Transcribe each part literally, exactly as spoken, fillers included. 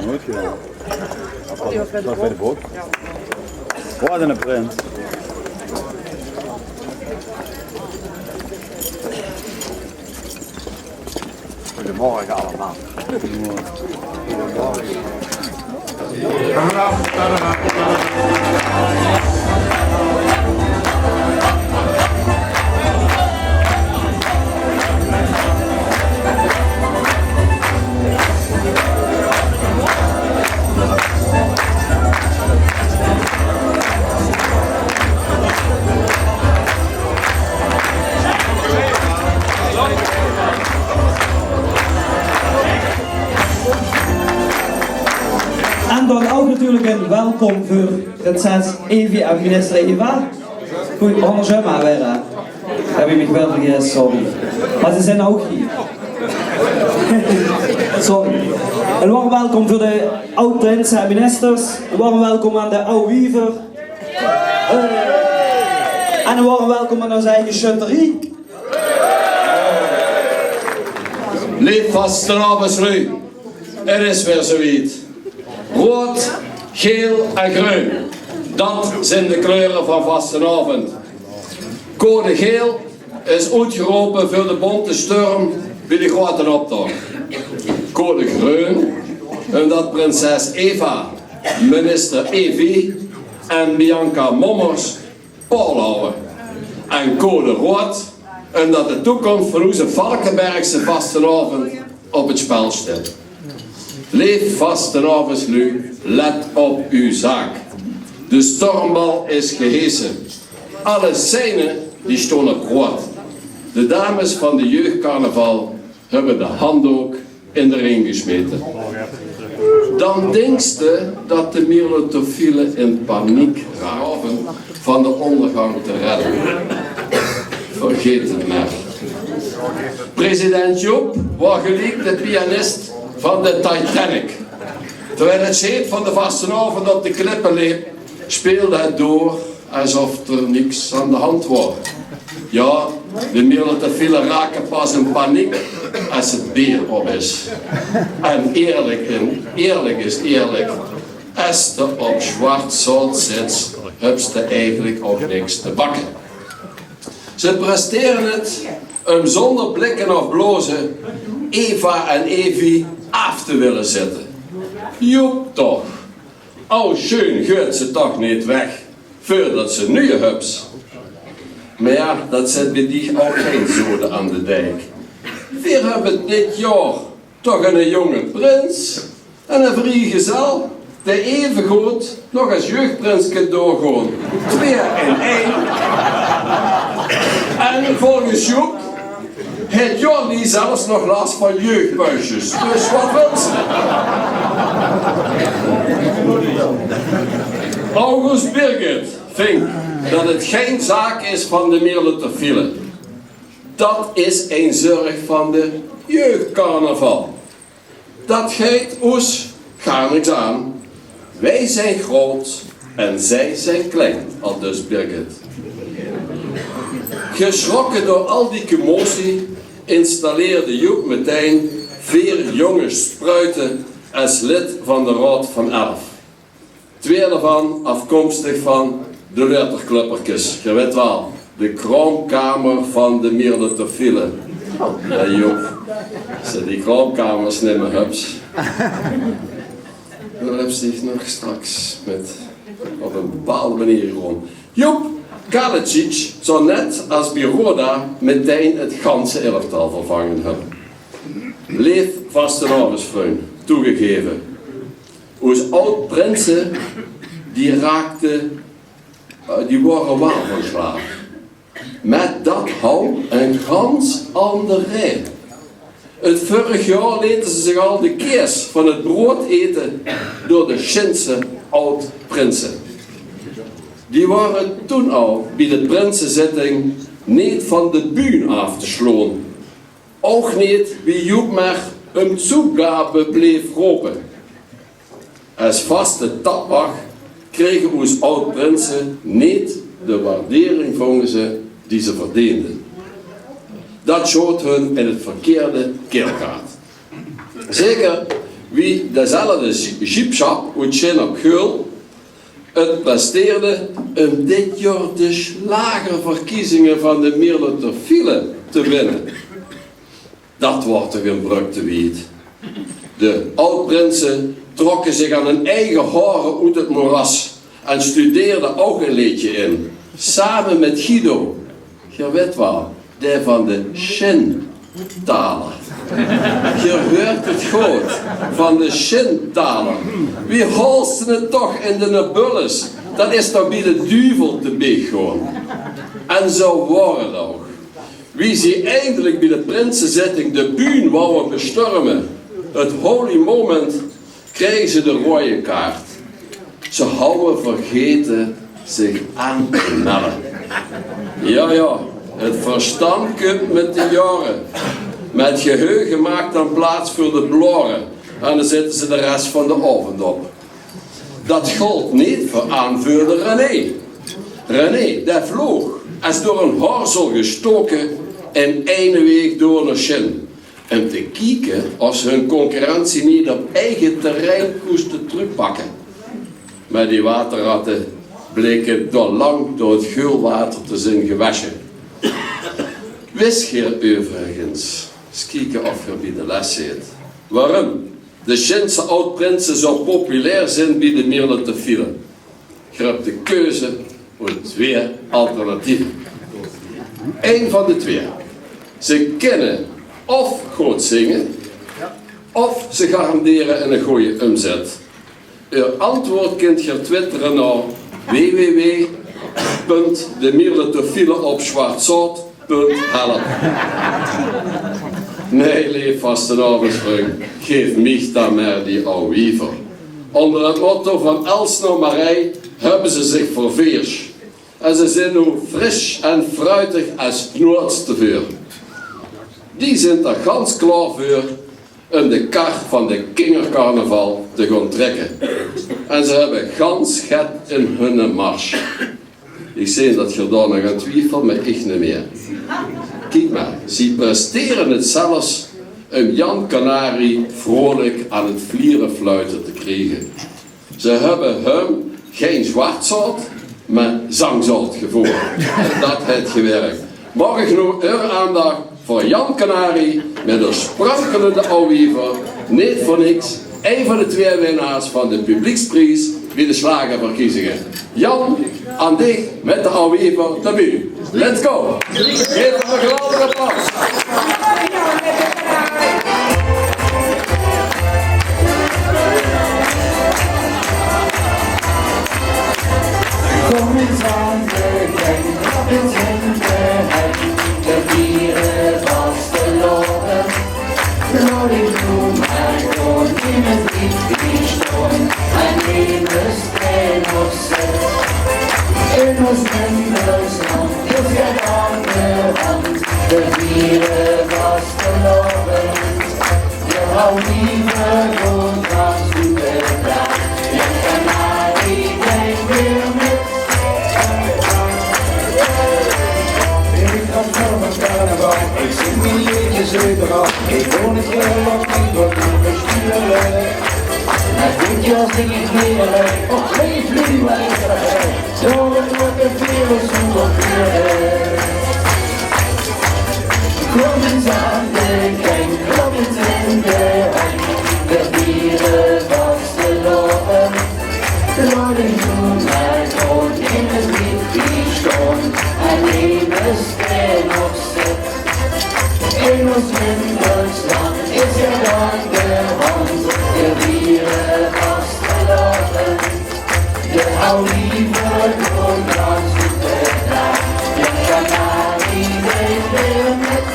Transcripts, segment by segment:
Noeit gedaon. Dat waas bie de boot. Wat 'ne prins. Goedemorgen allemaal. Goedemorgen. En dan ouch natuurlik ein welkom veur prinses Evi en minister Eva. Good, angersóm mer weer, hè. Höb ich mich waal vergis, sorry. Mer ze zeen ouch hie. Sorry. Ein warm welkom veur de aod-prinse en ministers. Ein warm welkom aan de Aw Wiever. Eh, en ein warm welkom aan ós eige sjötterie. Leef vastelaovesluuj, 't is weer zoe wied. Roead, geel en greun, dat zeen de kleure van vastelaovend. Code geel is oetgerope veur de bonte sjtorm bie de groeate optoch. Code greun, umdat prinses Eva, minister Evi en Bianca Mommers paol hawwe. En code roead, umdat de toekoms van oze Valkebergse vastelaovend op 't sjpel sjteit. Leef vastelaovesluuj, let op eur zaak. De sjtormbal is gehese. Alle seine die sjtoon op roead. De dames van de jeugcarnaval höbbe de handdook in de ring gesjmete. Dan dinkste dat de Myrletofiele in paniek raoke van de óngergank te redde. Vergeet 't mer. President Joep waor geliek de pianis van de Titanic. Terwiel 't sjeep van de vastelaovend op de klippe leep, sjpeelde 't door esof d'r niks aan de hand waor. Jao, de Myrletofiele rake pas in paniek es 't beer op is. En eerlik, en eerlik is eerlik, es te op sjwart zout zits, höbs te eigelik ouch niks te bakke. Ze presteren 't um zónger blikke of blaoze Eva en Evi aaf te wille zitte. Joep toch, al sjeun geurt ze toch neet weg veurdat ze nuuj höbs. Mer jao, dat zit bie dich ouch gein zode aan de deik. Veer höbbe dit jaor toch eine jónge prins en eine vriegezel, dae evegood nog es jeugprins kin doorgaon. Twieë in ein. En volges Joep haet Jordi zelfs nog las van jeugbuisjes. Dus wat wils se? August Birgit vindj dat 't gein zaak is van de Myrletofiele. Dat is ein zörg van de jeugcarnaval. Dat geit oes gaar niks aan. Wij zijn groot en zij zijn klein, aldus Birgit. Geschrokke door al die commotie installeerde Joep meteen veer jonge spruite es lid van de Raod van Elf. Twieë d'rvan aafkomstig van de Leuterklöpperkes. Geer wet waal, de kraomkamer van de Myrletofiele. Jao, Joep, es se die kraomkamers neet mie höbs, dan höbs se dich nog straks mit op ein bepaalde meneer geroomp. Joep Kalicic zou net es bie Roda meteen 't ganse elftal vervange höbbe. Leef vastelaovesvrunj, toegegeve, oos aod-prinse, die raakde, eh, die waore waal van sjlaag. Mer dat haw ein gans anger rein. 't Vörig jaor lete ze zich al de kees van 't brood ete door de Sjinse aod-prinse. Die waore toen al bie de prinsezitting neet van de bühn aaf te sjloon. Ouch neet wie Joep mer um Zugabe bleef rope. Es vaste tapwach krege oos aod-prinse neet de waardering, vonge ze, die ze verdeende. Dat sjoot hun in 't verkeerde keelgaat. Zeker wie dezelfde sj-, sjipsjap oet Sjin op Geul 't presteerde um dit jaor de sjlagerverkiezinge van de Mierletophile te winne. Dat waor toch 'n brök te wied. De aod-prinse trokke zich aan hun eige haore oet 't moeras en studeerde ouch 'n leedje in, same mit Guido, geer wit waal, dae van de Sjindaler. Geer heurt 't good, van de Sjindaler. Wie haolste 't toch in de Nobulus? Dat is toch bie de duvel te beeg gaon. En zoe waor 't ouch. Wie ze eindelik bie de prinsezitting de bühn wouwe bestorme, 't holy moment, krege ze de roeje kaart. Ze houwe vergete zich aan te melle. Jao, jao, 't verstand kump mit de jaore. Mit geheuge maak dan plaats veur de blaore. En dan zitte ze de res van de aovend op. Dat gold neet veur aanveurder René. René, dae vloog es door 'n haorzel gestoke in eine weeg door nao Sjin, um te kieke of ze hun concurrentie neet op eige terrein kóste trökpakke. Mer die waterratte bleke al lang door 't geul water te zeen gewesje. Wis geer euverigens, ins kieke of geer bie de les zeet, waorum de Sjinse aod-prinse zoe populair zeen bie de Mierletophile? Geer höb de keuze oet twee alternatieve. Ein van de twee. Ze kinne of good zinge, of ze garandere 'ne gooje umzet. Eur antwoord kint geer twittere nao w w w punt de mierletophile op zwartzaod punt help. Nae, leef vastelaovesvrung, gaef mich dan mer die aw wiever. Ónger 't motto van Els nao Marij höbbe ze zich verveersj. En ze zeen noe fris en fruitig es noeats teveur. Die zeen d'r gans klaor veur um de kar van de kingercarnaval te gaon trèkke. En ze höbbe gans get in hunne mars. Ich zeen dat geer dao nog aan twiefelt, mer ich neet mieë. Kiek mer, ze prestere 't zelfs um Jan Kanarie vrolik aan 't vliere fluite te kriege. Ze höbbe häöm gein zwartzaod, mer zangzaod gevoore. En dat haet gewirk. Maag ich noe eur aandach veur Jan Kanarie mit de sprankelende aw wiever, neet veur niks ein van de twee winnaars van de publiekspries bie de sjlagerverkiezinge. Jan, aan dich mit de aw wiever de bühn. Let's go! Gaef 'm 'n geweldig applaus. Kóm ins aan de keng, klap ins in de henj, de viere vastelaovend. Laot uch noe mer gaon, neet mieë stief staon, en neet mieë steng op zèt. In ós Limburgs land is 't aan de hand, de viere vastelaovend. De aw wiever gaon gans oet de plaat, en Kanarie deit weer mit. Ich gaon veur mien carnaval, ich zing mien leedjes euveral. Ich doon 't gaer op die wat besturen. Mer dit jaor zing ich weer allein op twee vleugels tegelijk. Door 't water vliere zónger vliere. Kóm ins aan de keng, klap ins in de henj, de viere vastelaovend. Laot uch noe mer gaon, neet mieë stief staon, en neet mieë steng op zèt. In ós Limburgs land is 't aan de hand, de viere vastelaovend. De aw wiever gaon gans oet de plaat, en Kanarie deit weer mit.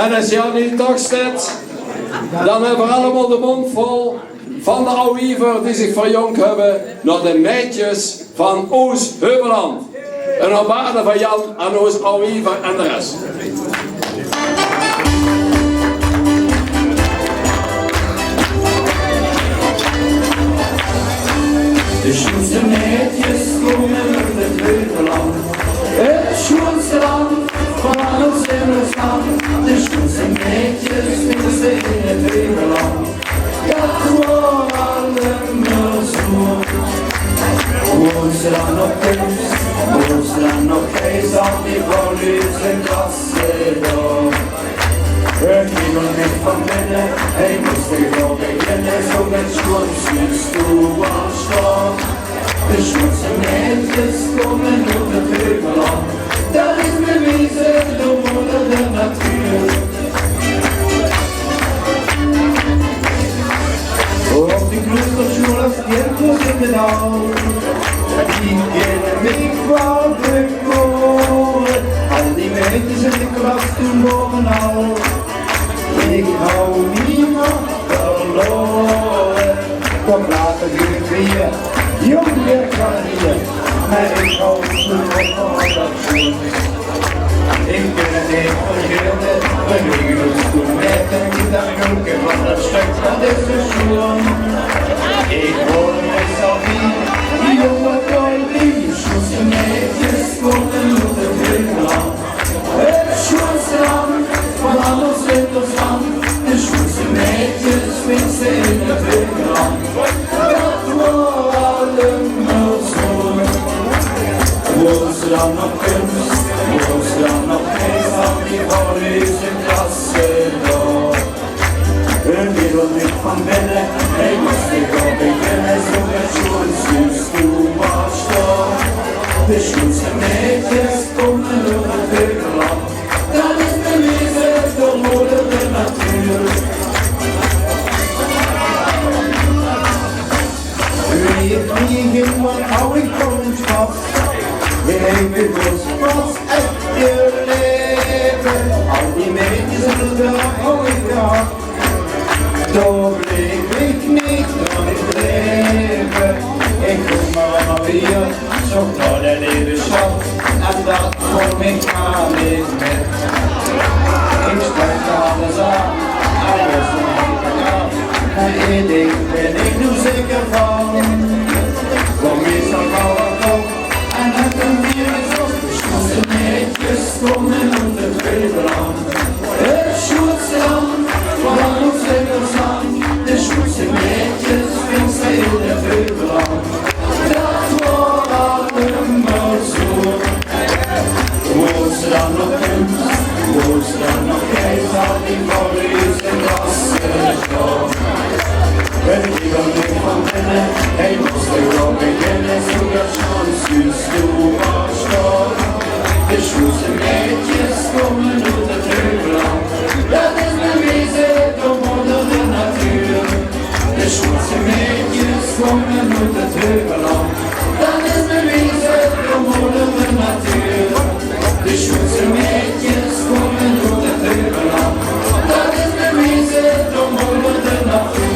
En es Jan hie toch steit, dan höbbe v'r allemaol de móndj vol van de Auw Wiever die zich verjónk höbbe nao de maedjes van Oos Heuvelland. Ein opwaarde van Jan aan Oos Auw Wiever en de res. De sjoenste maedjes kómme oet 't Heuvelland. 't Sjoenste land van ós in ós land. De sjoenste maedjes vinjs se in 't Heuvelland. Dat waor allemoal zoe. Woons se dan op Kums, woons se dan op Geis, al die vrouwluuj in klasse dao. Ein kriebel mich van binne, hie mós ich veur beginne, zoe get sjoens zuus doe waal staon. De sjoenste maedjes kómme oet 't Heuvelland. Dat is bewieze door moder de natuur. Op de kleutersjoel es kind waas ich 't al. Die kinne mich waal bekore. Al die maedjes in de klas toen waore al. Ich hou nie nog verlore. Kom, laot 't weer, jóng, weer kan hie. Mer ich hou nie nog van dat zoe. Ich bin 't neet vergaete, veer wege ós toen maete, die dan roke van dat stök, dat is de sjoen. Ich hoor mezelf nie, die jónge koel, die sjoenste maedjes kómme oet 't Heuvelland. 't Sjoenste land van ós in ós land. De sjoenste maedjes vinjs se in 't Heuvelland. Dat waor allemoal zoe. Woons se dan op Kums, woons se dan op Geis, al die vrouwluuj in klasse dao. Ein kriebel mich van binne, hie mós ich veur beginne, zoe get sjoens zuus doe waal staon. De sjoenste maedjes kómme oet 't Heuvelland. Dat is bewieze door moder de natuur. Wie ich hie ging, wat hou ich van ein spas. Wie ich mich waal spas, ech beleef. Al die maedjes in de daag hou ich aan. Dao bleef ich neet aan 't laeve. Ich kóm mer nao hie, zoch nao de leevesstad. En dat kóm ich gaar neet mit. Ich sprak alles aaf, alles aaf. Mer ein dink bin ich noe zeker van. Van meester Kouwer kóm en het ein virus op. De sjoenste maedjes kómme oet 't Heuvelland. 't Sjoenste land van ós in ós land. De sjoenste maedjes vinjs se in 't Heuvelland. Dat waor allemoal zoe. Woons se dan op Kums, woons se dan op Geis, al die vrouwluuj in klasse dao. Ein kriebel mich van binne, hie mós ich veur beginne, zoe get sjoens zuus doe waal staon. De sjoenste maedjes kómme oet 't Heuvelland. Dat is bewieze door moder de natuur. De sjoenste maedjes kómme oet 't Heuvelland. Dat is bewieze door moder de natuur. De sjoenste maedjes kómme oet 't Heuvelland. Dat is bewieze door moder de natuur.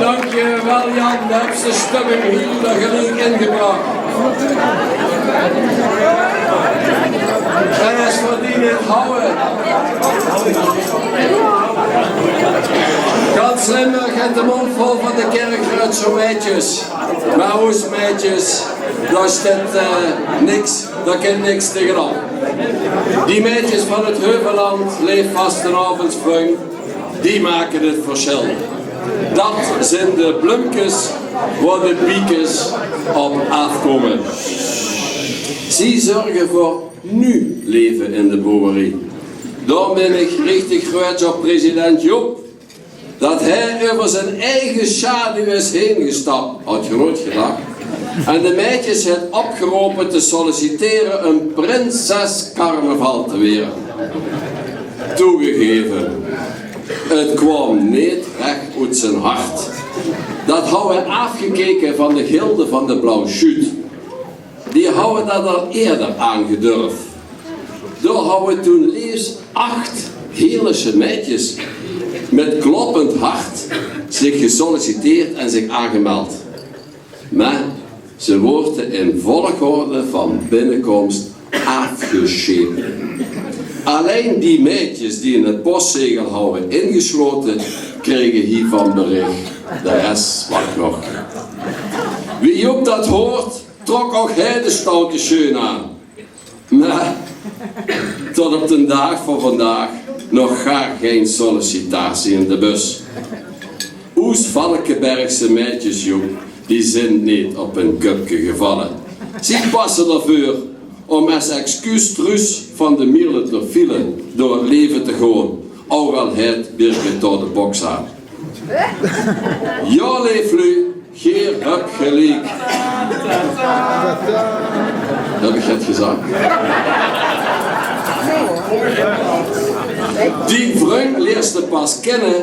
Dankjewel, Jan, de höbs de stömming hiel geliek ingebrach. En es v'r die neet hawwe. Gans Limburg haet de móndj vol van de Kirchröadsjer maedjes. Mer ós maedjes, dao steit, eh, niks, dao kin niks taengenop. Die maedjes van 't Heuvelland, leef vastelaovesvrung, die make 't versjil. Dat zeen de blumkes wao de piekes op aafkómme. Zie zörge veur nuuj laeve in de brouwerie. Dao bin ich richtig gruuetsj op president Joop. Dat hae euver zien eige sjaduw is haengestap, haw geer noeats gedach. En de maedjes haet opgerope te sollicitere um prinses carnaval te waere. Toegegeve, 't kwaam neet rech oet zien hart. Dat hawwe v'r aafgekeke van de gilde van de Blauw Sjuut. Die hawwe dat al eerder aangedurf. Dao hawwe toen leefs ach Heëlesje maedjes mit kloppend hart zich gesolliciteerd en zich aangemeld. Mer ze woorte in volgorde van binnekoms aafgesjepe. Allein die maedjes die in 't postzegel hawwe ingeslote, krege hievan berich. De res wach nog. Wie Joep dat hoort, trok ouch hae de stoute sjeun aan. Mer tot op d'n daag van vandaag nog gaar gein sollicitatie in de bus. Oes Valkebergse maedjes, Joep, die zint neet op hun köpke gevalle. Zie passe d'rveur om es excuus truus van de Mierleter file door 't leve te goon, ouch al haet Birgit dao de boks aan. Jao, leef luuj, geer höb geliek. Höb ich 't gezag? Dien vrung leers te pas kinne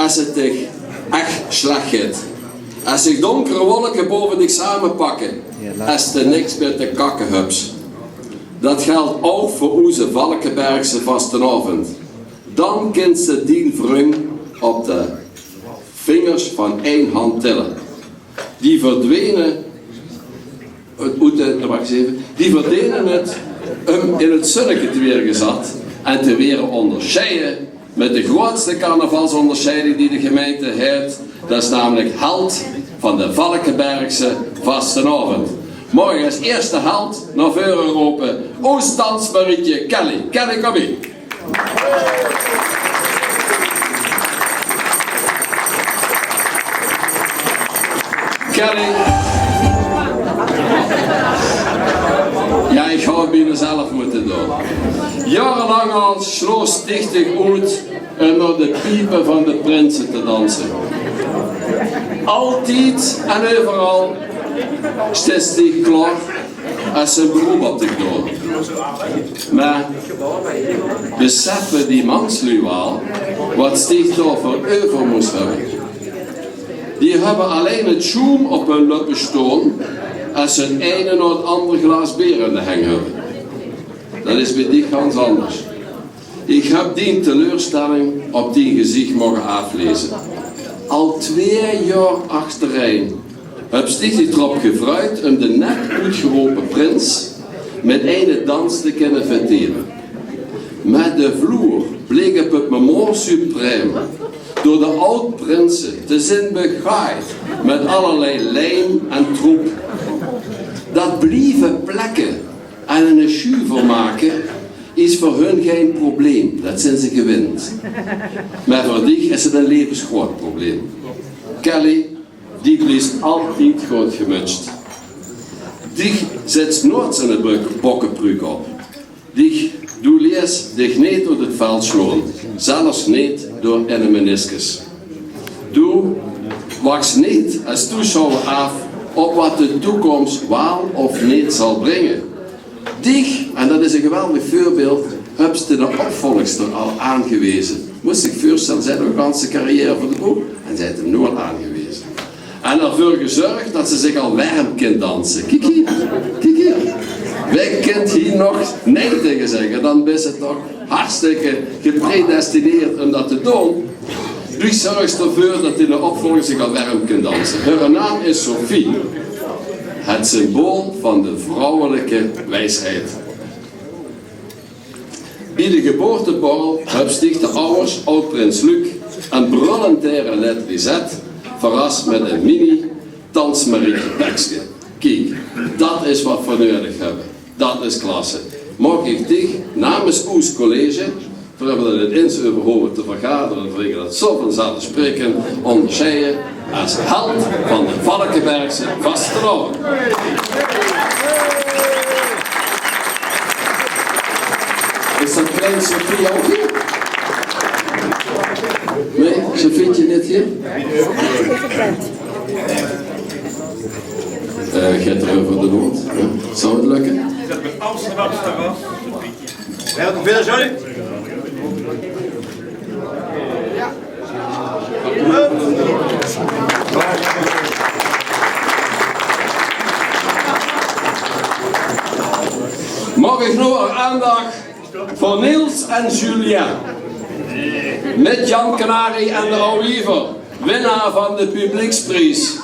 es 't dich ech slech geit. Es zich donkere wolke bove dich samepakke, es te niks mieë te kakke höbs. Dat gelt ouch veur oze Valkebergse vastenaovend. Dan kins te dien vrung op de vingers van ein hand tille. Die verdwene, oet de, wach ins effe, die verdene 't um in 't zunneke te waere gezat en te waere óngersjeie mit de groeatste carnavalsóngersjeiding die de gemeinte haet. Dat is namelik held van de Valkebergse vastenaovend. Maag ich es ierste held nao veure rope, oos dansmarietje Kelly. Kelly, kóm hie. Kelly. Jao, ich haw 't bienao zelf mótte doon. Jaorelang al sloos dich dich oet um nao de piepe van de prinse te danse. Altied en euveral steis dich klaor es ze 'n beroep op dich doon. Mer beseffe die mansluuj waal wat dich dao veur euver mós höbbe? Die höbbe allein 't sjoem op hun löppe stoon es ze 't eine nao 't anger glaas beer in de heng höbbe. Dat is bie dich gans anders. Ich höb dien teleurstelling op dien gezich moge aafleze. Al twee jaor achterein höbs dich dich d'rop gevreid um de net oetgerope prins mit eine dans te kinne fetere. Mer de vloer bleek op 't moment suprême door de aod-prinse te zeen begaaid mit allerlei lijm en troep. Dat blieve plekke en 'ne sjuver make is veur hun gein probleem, dat zeen ze gewind. Mer veur dich is 't e levensgroot probleem. Kelly, die bliefs altied good gemutsj. Dich zits noeats 'n bok-, bokkepruuk op. Dich, doe leets dich neet door 't veld sloon, zelfs neet door 'ne meniscus. Doe wachs neet es toesjouwer aaf op wat de toekoms waal of neet zal bringe. Dich, en dat is e geweldig veurbeeld, höbs de opvolgster al aangeweze. Mós dich veurstelle, ze haet 'n ganse carrière veur de boeg en ze haet 'm noe al aangeweze. En d'rveur gezörg dat ze zich al werm kin danse. Kiek hie, kiek hie. Wae kint hie nog nae taenge zègke? Dan bis se toch hartstikke gepredestineerd um dat te doon. Doe zörgs d'rveur dat dien opvolger zich al werm kin danse. Häöre naam is Sophie, het symbool van de vrouwelijke wijsheid. Bie de geboorteborrel höbs dich de awwers, aod-prins Luc en brullend taere Lèt Lisette, verras mit e mini dansmarietje-pekske. Kiek, dat is wat veer nudig höbbe. Dat is klasse. Maag ich dich namens oos college, veer höbbe dat neet ins euverhove te vergadere, veer vinge dat zo vanzelfsprekend, óngersjeie es held van de Valkebergse vastelaovend. Is dat klein Sophie ouch hie? Nae, Sophietje neet hie? Eh, geit 'r euver de loond? Jao. Zou 't lökke? Welkom, Willem, sorry. Maag ich noe eur aandach Veur Niels en Julien. Mit Jan Kanarie en de Auw Wiever. Winnaar van de publiekspries.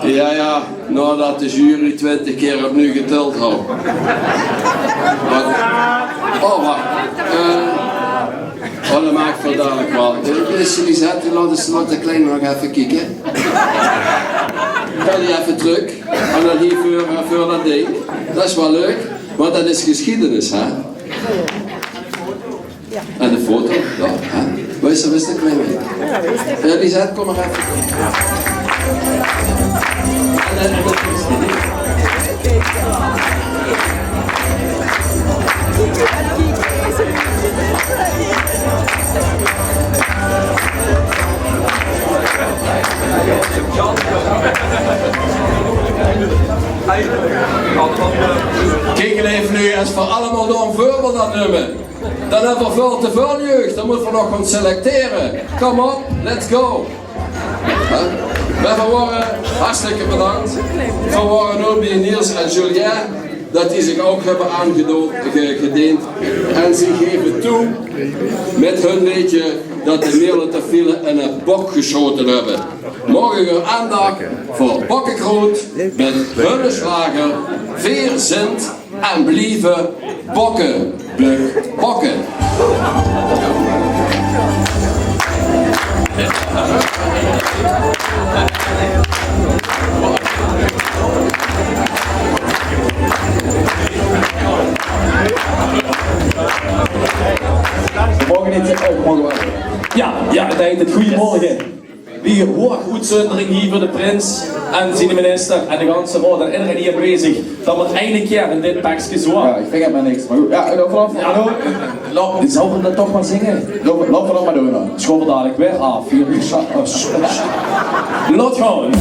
Jao, jao, naodet de jury twintig kier opnuuj getèld haw. Mer, oh, wach. Eh, oh, det maak ich väöl dalik waal. Is Lisette, laot ins, laot de kleine nog effe kieke. Kan die effe trök? En dan hie veur, eh, veur det dink. Det is waal leuk, want det is gesjiedenis, hè? En de foto, jao, hè? Wo is, wo is de kleine? Jao, Lisette, kóm mer effe. En, en, en, Kiek, en effe noe, es v'r allemaol door ein veurbeeld aan numme. Dan höbbe v'r väöl te väöl jeug, dan mótte v'r nog gaon selectere. Kóm op, let's go. Hè? Mer v'r waere hartstikke bedank. V'r waere noe bie Niels en Julien, det die zich ouch höbbe aangedo-, ge-, gedeend. En ze geve toe mit hun leedje det de Meerletafiele eine bok gesjaote höbbe. Maag ich eur aandach veur Bokkekroet mit hunne sjlager Veer zint en blieve bokke, bluk bokke. Ze moge neet, eh, moge we... Jao, jao, det heet het. Goeiemorge. Wie hoog oetzundering hie veur de prins en ziene minister en de ganse raod en ederein hie aanwezig. Det mót eine kier in dit pekske zoea. Jao, ich vinj het mer niks. Mer good, jao, in eder geval, jao. Hallo. Laot, zólle v'r det toch mer zinge? Laot, laot v'r det mer doon dan. Sjof dalik weer aaf. Hie, sj-, sj-, sj-, laot gaon.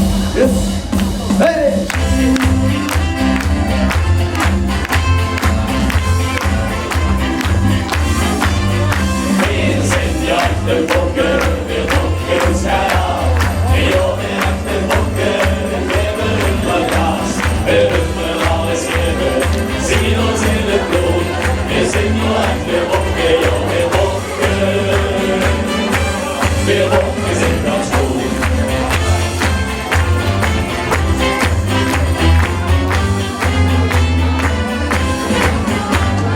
Hey! Veer zint de bokke, veer bokke, jao, veer zint de bokke, veer höbbe alles, veer höbbe alles, veer zeen ós in 't blood. Veer zint de bokke, jao, veer bokke. Veer bokke zint gans good.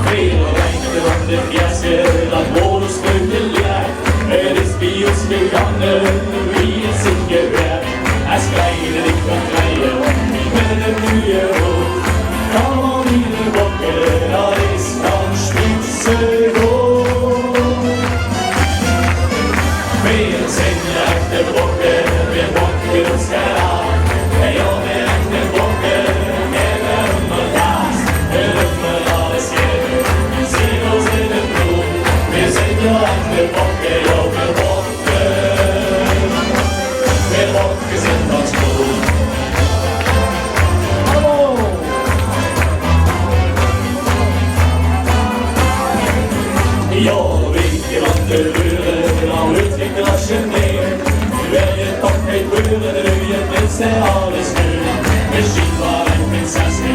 Veer rechte van de fiaske, det woort ós good gelierd. Het is bie ós gegange wie het zich gehuuert. Es kleine dich van drieje mit ein nuuj hoed. Kom op, mien bokke, det is dan spitse good. Veer zint echte bokke, veer bokke ós gaar aaf. Jao, veer echte bokke, veer höbbe alles, veer höbbe alles, veer zeen ós in 't blood. Veer zint echte bokke, jao, veer bokke. Veer bokke zint gans good. Hallo! Jao, wèt geer waat te beure, dan wèt geer det se neet. Wils se toch neet beure, dan doos se tenminste alles good. Mesjien waal ein prinseske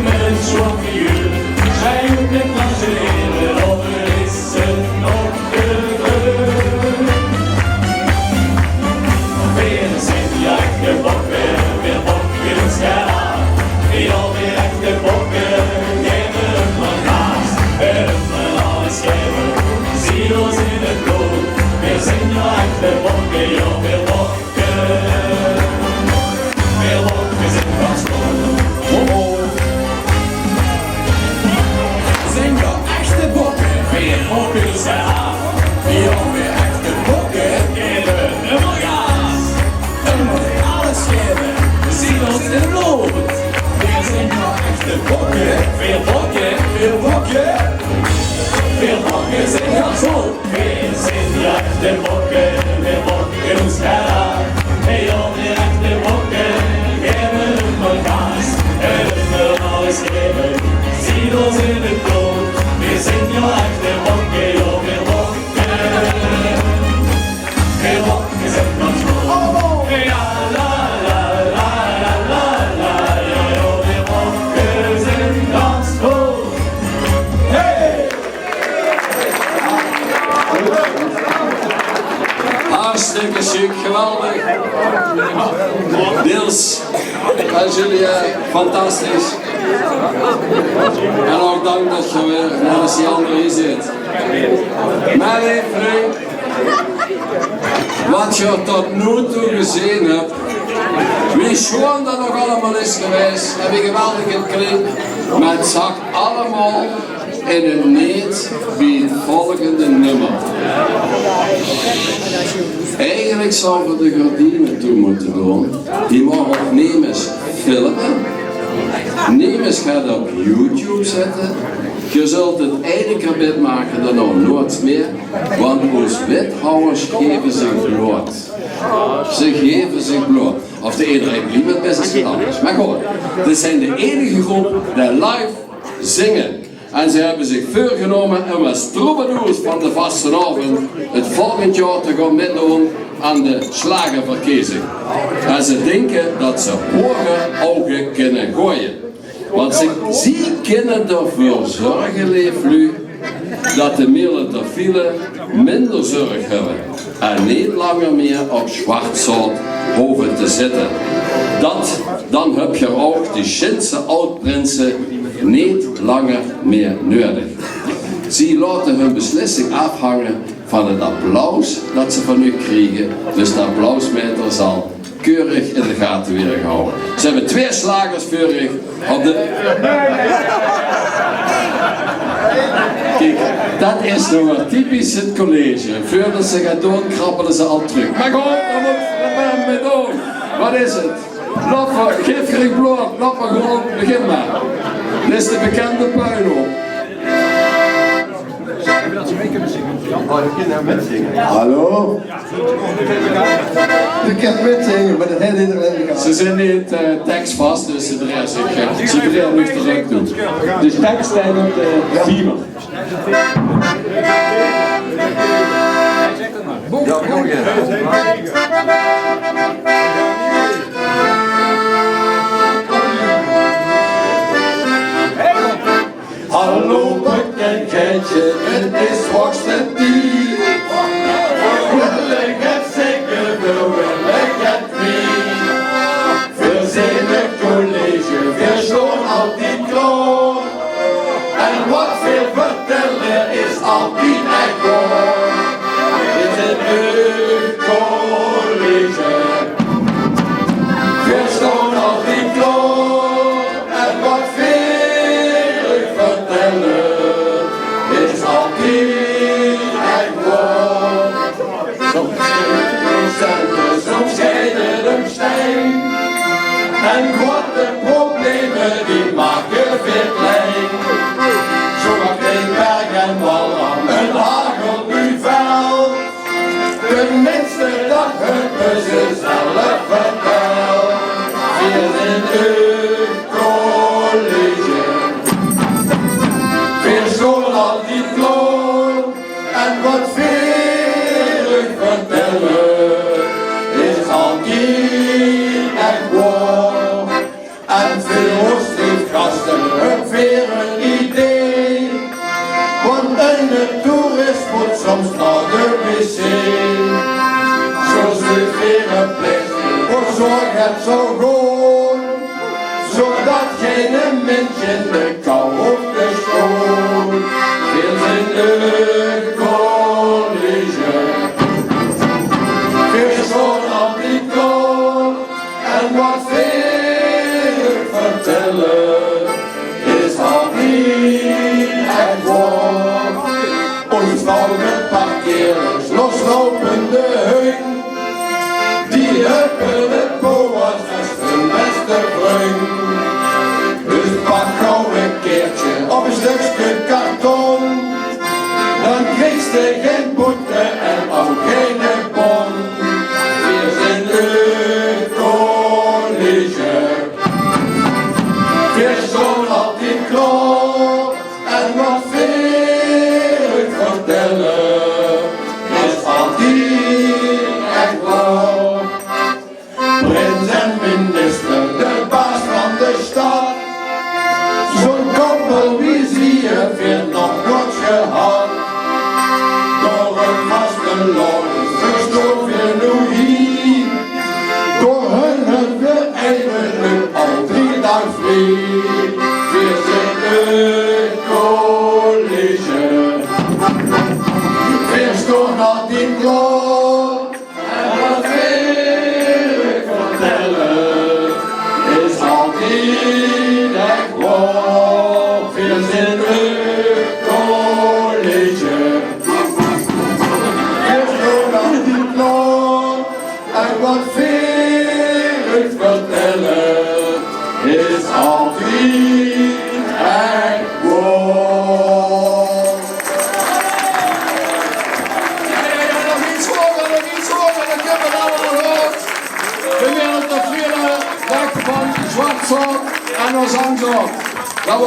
mit ein sjoon figuur. Zie hoeft neet te flanere, of is ze nog te veur. Veer zint echte bokke, veer bokke ós gaar aaf. Jao, veer echte bokke, veer höbbe alles, veer höbbe alles, veer zeen ós in 't blood. Veer zint echte bokke, jao, veer bokke. Veer bokke zint gans good. Oh, oh. Zint echte bokke, veer bokke ós gaar aaf. Jao, veer echte bokke, veer höbbe gaas. Veer mótte alles gaeve, veer zeen ós in 't blood. Veer zint echte bokke, veer bokke, veer bokke. Veer bokke zint gans good. Veer zint echte bokke, veer bokke ós gaar aaf. Jao, veer echte bokke, veer höbbe gaas. Veer höbbe alles gaeve, veer zeen ós in 't blood. Veer zint echte bokke, jao, veer bokke. Veer bokke zint gans good. Allemaol. Jao, la, la, la, jao, jao, veer bokke zint gans good. Hey! Fantastisch. En ouch dank det geer weer namens die anger hie zit. Mer leef vrunj, waat geer tot noe toe gezeen höb, wie sjoon det nog allemaol is gewaes en wie geweldig het klink, mer het zak allemaol in het neet bie het volgende nummer. Eigelik zouwe v'r de gerdiene toe mótte doon. Die maag ouch nemes filme. Nemes gaon op YouTube zètte. Geer zult het eine kier mitmake, dan ouch noeats mieë. Want ós wethawwers geve zich bloot. Ze geve zich bloot. Of de ederein blief, det is get anders. Mer good, dit zeen de einige groep die live zinge. En ze höbbe zich veurgenómme óm es troubadours van de vastelaovend het volgend jaor te gaon mitdoon aan de sjlagerverkezing. En ze dinke det ze hoge ouge kinne goeaje. Want ze, zie kinne d'r veur zörge, leef luuj, det de Miele d'r Viele minder zörg höbbe en neet langer mieë op Schwarzschaat hove te zitte. Det, dan höb geer ouch die Sjinse aod-prinse neet langer mieë nuuedig. Zie laote hun beslissing aafhange van het applaus det ze van uch kriege, dus de applausmeter zal keurig in de gate waere gehawwe. Ze höbbe twee sjlagers veur uch op de... Kiek, det is noe weer typisch het college. Veurdet ze gaon doon, krabbele ze al trök. Mer good, dan mót geer d'r mer mit doon. Waat is het? Laot mer, gaef geer uch bloot, laot mer gewoeën beginne. Dit is de bekende puinhoop. Hallo? Geer kint mitzinge, mer det haet ederein gedaon. Ze zeen neet, eh, teksvas, dus ze drejje zich, eh, ze drejje zich terök toe. Dus teks steit op de beamer. Hallo, Puk en Geitje, het is hoogste tied. Veer wille get zinge, veer wille get kwiet. Veer zeen het college, veer staon altied klaor. En waat veer vertèlle is altied ech waor. Veer zeen het college. Veer staon altied klaor. En waat veer uch vertèlle is altied ech waor. Soms steit de zon, soms geit het um stein. En groeate probleme, die make veer klein. Zoewaat kriege berg en dal ein hagelbuvel. Tenminste, det höbbe ze zelf vertèld. Veer zeen het college. Veer staon altied klaor. En waat veer uch vertèlle is altied ech waor. En veur ós leef gaste höbbe veer ein idee. Want eine toerist mót soms nao de wc. Zo zeen veer ein plastic veur zörg het zo good. Zoedet geine mins in de kou hoof te staon. Veer zeen het college. Veer staon altied klaor. En waat veer uch vertèlle is altied ech waor. Ós vrouw de parkeerders, loslopende hun. Die höbbe de boa's es hun beste vrunj. Dus pak gaw ein kaertje of ein stökske karton. Dan kriegs te gein boete en ouch geine bon. Veer zeen het college. Veer staon altied klaor. En waat veer uch vertèlle is altied ech waor. Prins en minister, de baas van de stad. Zoe'n koppel wie zie veer nog noeats gehad. Door hun vastelaovend verstaon veer noe hie. Door hun höbbe veer eigelik al drie daag vrie.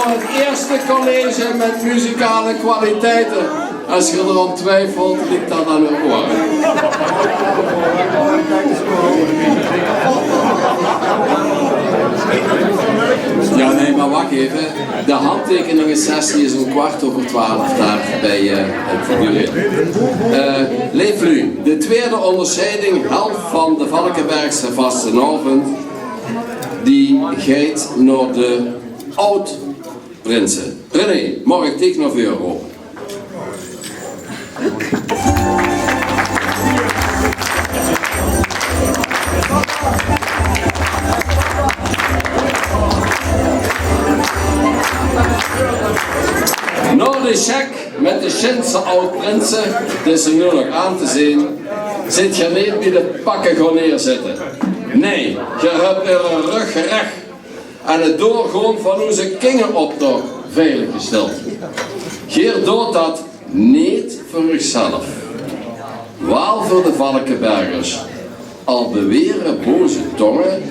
Het eerste college met muzikale kwaliteiten. Als ge d'r aan twiefelt, ligt dat aan uw oren. Ja, nee, maar wacht even. De handtekeningensessie is om kwart over twaalf daar bij, eh, het bureau. Eh, leef luuj, de tweede onderscheiding, held van de Valkebergse vastelaovend, die geit nao de oud-prinse. René, mag ik dich nao veure rope? Nao de sjek met de Sjinse oud-prinse, die ze nu nog aan te zien, zit ge niet bij de pakken gaan neerzetten. Nee, ge hebt uw rug recht aan het doorgaan van onze kingeroptocht veiliggesteld. Geer doot dat niet voor uzelf. Waal voor de Valkebergers. Al beweren boze tongen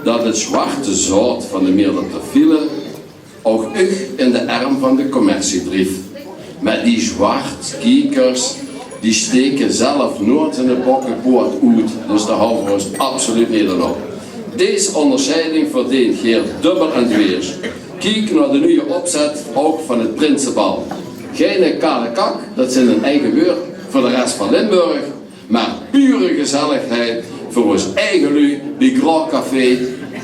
dat het zwarte zout van de Meerdertofielen ook uch in de arm van de commercie drieft. Met die zwartkiekers, die steken zelf nooit in de bokkenpoort uit, dus daar houden we ons absoluut niet aan op. Deze onderscheiding verdient geer dubbel en dwars. Kiek naar de nieuwe opzet, ook van het prinsebal. Geen kale kak, dat zijn een eigen woord voor de rest van Limburg. Maar pure gezelligheid voor ons eigen lui bij Grand Café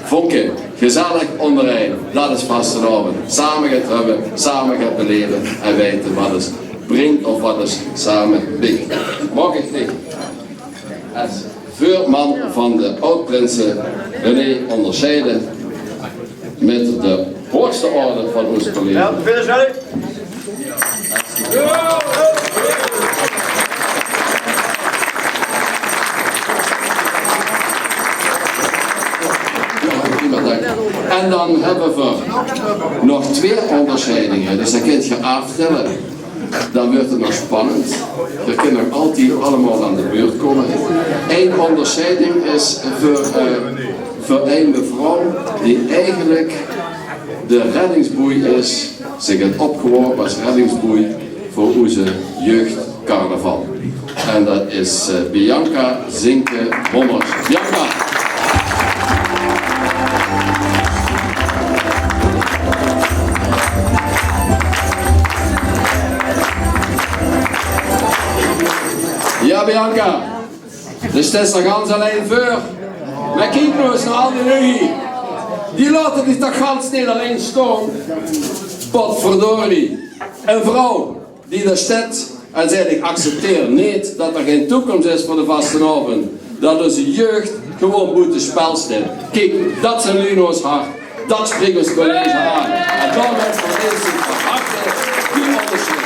Vonken. Gezellig ondereen, dat is vastelaovend. Samen gaat hebben, samen gaat beleven en weten wat is brengt of wat is samen big. Mag ik dich als veurman van de oud-prinse René onderscheiden met de hoogste orde van ons college. Ja, veel zin. Ja, prima, dank. En dan hebben we nog twee onderscheidingen. Dus dan kunt ge aftellen. Dan wordt het nog spannend. Ge kunt nog altijd allemaal aan de beurt komen. Eén onderscheiding is voor, eh, voor een mevrouw die eigenlijk de reddingsboei is, zich heeft opgeworpen als reddingsboei voor onze jeugdcarnaval. En dat is, eh, Bianca Zinke Bommers. Bianca! Ja, Bianca. Dus det is nog gans allein veur. Maar kiek nou eens naar al die lui. Die laten dich toch gans niet alleen staan. Potverdorie. Een vrouw die daar staat en zegt: "Ik accepteer niet dat er geen toekomst is voor de vastelaovend. Dat onze jeugd gewoon buiten spel staat." Kiek, dat zijn lui nao ós hart. Dat spreekt ons college aan. En daarom hebben we deze van harte die onderscheiding.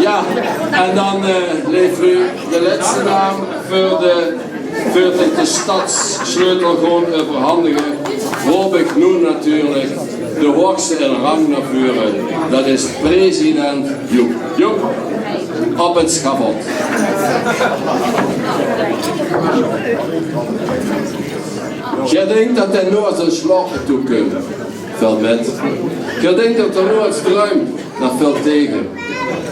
Ja, en dan, eh, leef luuj, de laatste naam voor de, voor de, de stadssleutel gewoon overhandigen. Roop ik nu natuurlijk de hoogste in rang naar voren. Dat is president Joep. Joep, op het schavot. Geer dinkt dat d'r nooit in slaope toe kunt, velt mit. Geer dinkt dat d'r nooit druimt, dat velt tegen.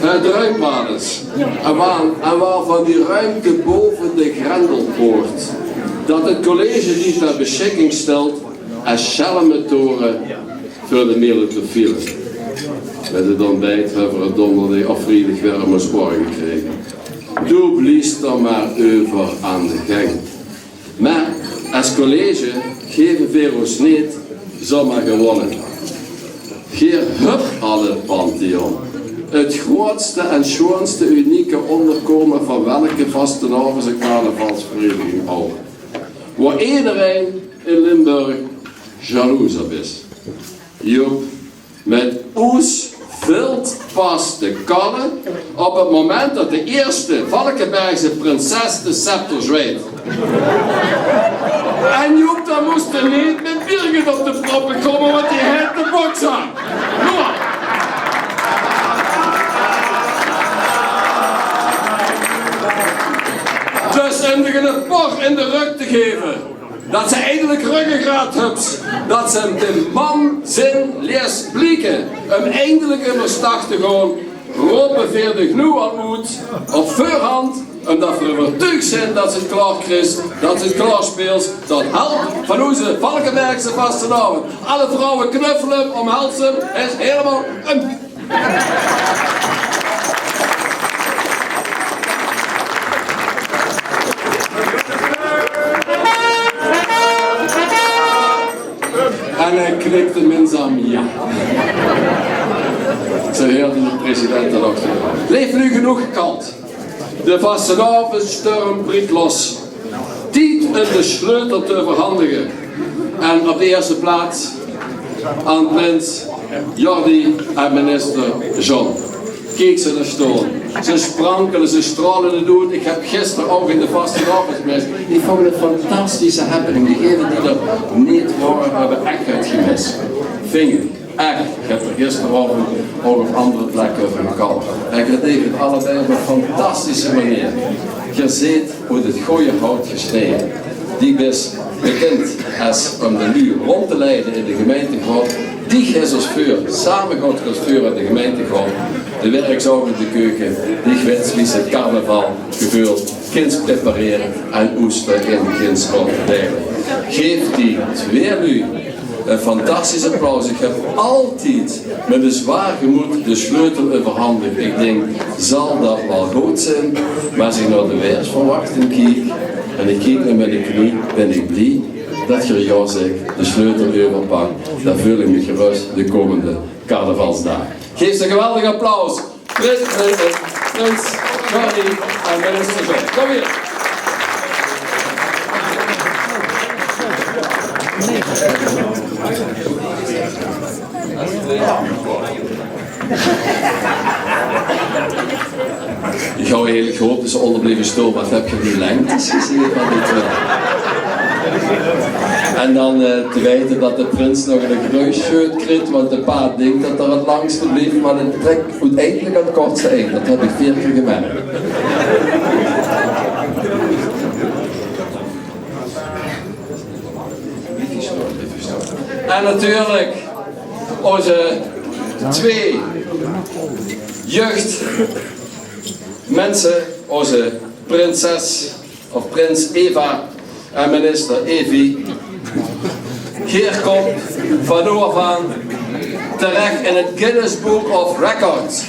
Hae druimt waal ins. En waal, en waal van die ruimte boven de Grendelpoort. Dat het college die ter beschikking stelt als schermtoren voor de Meerdertofielen. Met het ontbijt hebben we het donderdag of vrijdag weer om ons oren gekregen. Doe blies dan maar over aan de gang. Maar als college geven veer ons niet zomaar gewonnen. Geer höbt al het Pantheon. Het grootste en schoonste unieke onderkomen van welke vastelaovends- en carnavalsvereniging ook. Waar iedereen in Limburg jaloers op is. Joep, met oes vilt pas te kalle op het moment dat de eerste Valkebergse prinses de scepter zweet. En Joep, dan moest er niet met Birgit op de proppen komen, want die heeft de box aan. Noah. Óm dich 'ne por in de rök te gaeve. Dat se eindelik röggegraat höbs. Dat se de man zin lees blieke. Óm eindelik ummer start te gaon. Rope veer dich noe al oet. Op veurhand. Ómdat veer euvertuug zin dat se 't klaor kriegs. Dat se 't klaor speels. Tot held van oze Valkebergse vastelaovend. Alle vrouwe knuffele 'm, ómhels 'm. Is hielemaol 'n En hae knikde minzaam jao. Zoe heurde de president det ouch. Leef noe, genóg gekald. De vastelaovessjtorm breek los. Tied óm de sleutel te euverhandige. En op de ierste plaats aan prins Jordi en minister John. Kiek ze dao staon. Ze sprankele, ze straole 't oet. Ich höb gister ouch in de vastelaovesmis, ich vónj 't 'n fantastische happening. Diegene die d'r neet waore, höbbe ech get gemis. Vónj ich. Ech, ich höb d'r gisteraovend ouch op anger plekke euver gekald. En geer deejt 't allebei op 'n fantastische meneer. Geer zeet oet 't gooje hout gesneje. Dich bis bekind es óm de luuj rónd te leide in de gemeinteraod. Dich geis ós veur, same gaot geer ós veur in de gemeinteraod. De werksvrouw in de keuke, dich wits wie se carnaval geveult, kins preparere en oester in kins gaon verdeile. Gaef die twee luuj 'n fantastisch applaus. Ich höb altied mit 'n zwaor gemood de sleutel euverhandig. Ich dink, zal dat waal good zeen? Mer es ich nao de weersverwachting kiek en ich kiek nao miene knie, bön ich blie dat geer jao zaet, de sleutel euverpak. Dan veul ich mich gerös de kómmende carnavalsdaag. Gaef ze 'n geweldig applaus. Prins, eh, eh, prins Jordi en minister John. Kóm hie. Ich haw eigelik gehaop det ze ónger blieve staon, want höb geer die lengtes gezeen van die twee? En dan, eh, te weite det de prins nog 'n gruussjeut krieg, want de paad dink det 'r 't langste blief, mer 't trèk oeteindelik aan 't kortste eind. Det höb ich veer kier gemerk. En natuurlik ózze twee jeugdminse, ózze prinses of prins Eva en minister Evi. Geer kómp van noe aaf aan terech in 't Guinness Book of Records.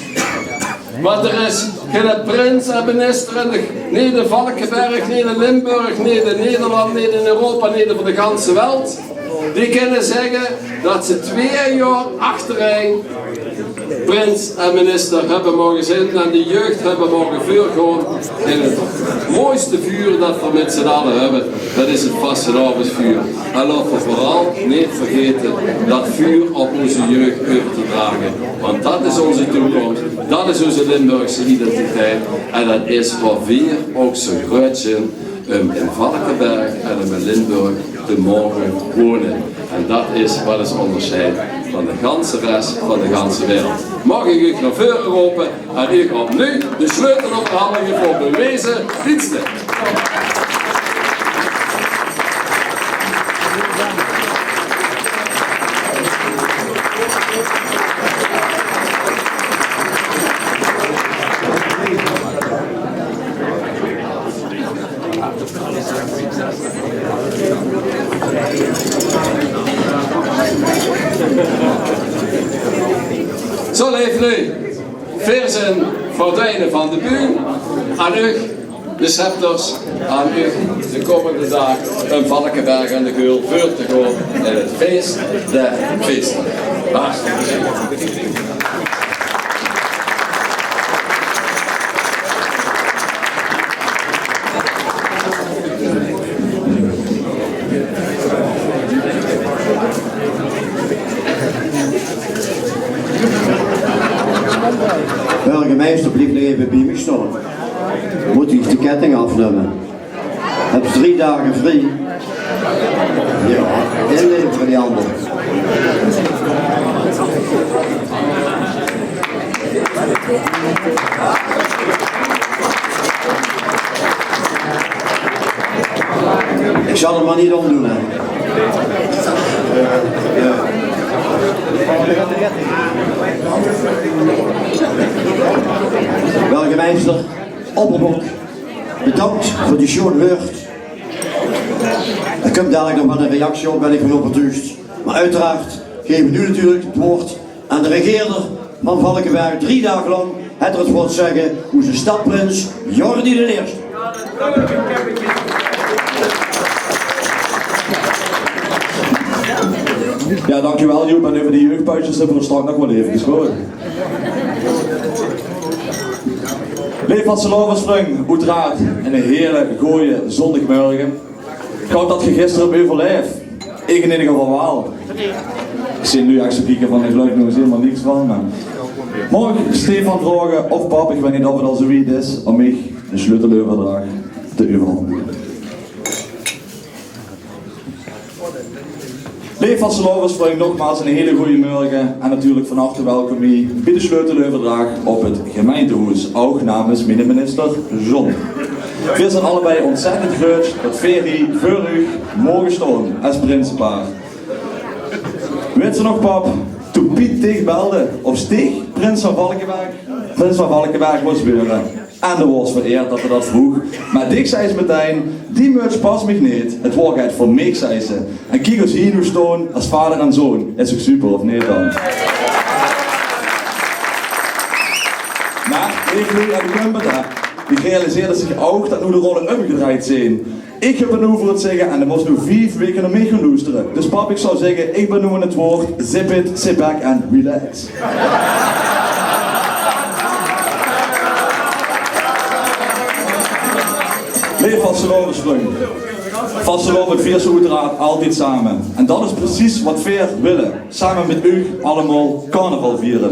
Want d'r is geine prins en minister in de, neet in Valkeberg, neet in Limburg, neet in Nederland, neet in Europa, neet euver de ganse welt, die kinne zègke det ze twee jaor achterein prins en minister höbbe moge zeen en de jeugd höbbe moge veurgaon in 't mooiste vuur det veer mit z'n alle höbbe. Det is 't vastelaovesvuur. En laot veer veural neet vergaete det vuur op ózze jeugd euver te drage. Want det is ózze toekóms, det is ózze Limburgse identiteit. En det is waor veer ouch zoe gruuets zeen óm in Valkeberg en óm in Limburg te moge wone. En det is waat ós óngersjeit van de ganse res van de ganse wereld. Maag ich uch nao veure rope en uch opnuuj de sleutel euverhandige veur bewaeze dienste. Zo, leef luuj. Veer zeen verdwene van de bühne. Aan uch, de scepters, aan uch de kómmende daag óm Valkeberg en de Geul veur te gaon in 't fees der feeste. Hartstikke bedank. Burgemeister, blief nog effe bie mich staon. Mót ich de ketting aafnumme? Höbs drie daag vrie. Jao, inlevere die anger. Allemaol neet ómdoon, hè. Burgemeister Opperbok, bedank veur die sjoon wäörd. D'r kump dalik nog waal ein reactie op, bön ich van euvertuug. Mer oeteraard geve v'r noe natuurlik 't waord aan de regeerder van Valkeberg. Drie daag lank haet 'r 't waord zègke, oze stadprins Jordi d'n Ierste. Jao, dankjewel Joep. En euver die jeugdpuitjes höbbe v'r 't straks nog waal effe gesproke. Leef vastelaovesvrung, oeteraard eine hele gooje zóndigmörge. Ich haop det geer gister höb euverlaef. Ich in eder geval waal. Ich zeen noe ech kieke van, ich geluif nog hielemaol niks van, mer maag ich Stefan vraoge of pap, ich weit neet of 't al zoe wied is, óm mich de sleuteleuverdrach te euverhandige. Leef vastelaovesvrung, nogmaals eine hele gooje mörge en natuurlik van harte welkom hie bie de sleuteleuverdrach op 't gemeintehoes, ouch namens miene minister John. Veer zeen allebei óntzèttend gruuetsj det veer hie veur uch moge staon es prinsepaar. Weits se nog, pap, toen Piet dich belde of Stig prins van Valkeberg, prins van Valkeberg mós waere? En doe waors vereerd det se det vroogs. Mer dich zeis metein: "Die muts pas mich neet, 't waor get veur mich," zeis se. En kiek ós hie noe staon es vader en zoon. Is toch super, of neet dan? Mer ich, noe höb ich 't, hè. Doe realiseers dich ouch det noe de rolle ómgedrejd zeen. Ich höb 't noe veur 't zègke en doe mós noe vief waeke nao mich gaon loestere. Dus pap, ich zou zègke, ich bön noe aan 't waord. Zip it, sit back en relax. Leef vastelaovesvrung. Vastelaovend viers se oeteraard altied same. En det is precies waat veer wille. Same mit uch allemaol carnaval viere.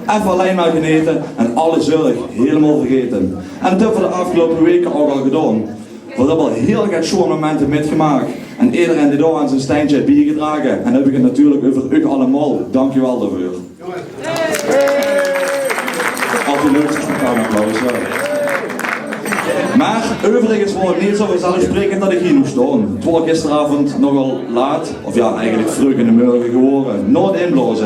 Effe allein mer genete en alle zörg hielemaol vergaete. En det höbbe veer de aafgeloupe waeke ouch al gedaon. Veer höbbe al hiel get sjoon momente mitgemaak. En ederein dae dao aan zien steintje haet biegedrage, en dan höb ich 't natuurlik euver uch allemaol, dankjewel daoveur. Altied leuk, spontaan applaus, jao. Mer euverigens waor 't neet zoe vanzelfsprekend det ich hie noe staon. 't Waor gisteraovend nogal laat, of jao, eigelik vreug in de mörge gewaore, nao 't inblaoze.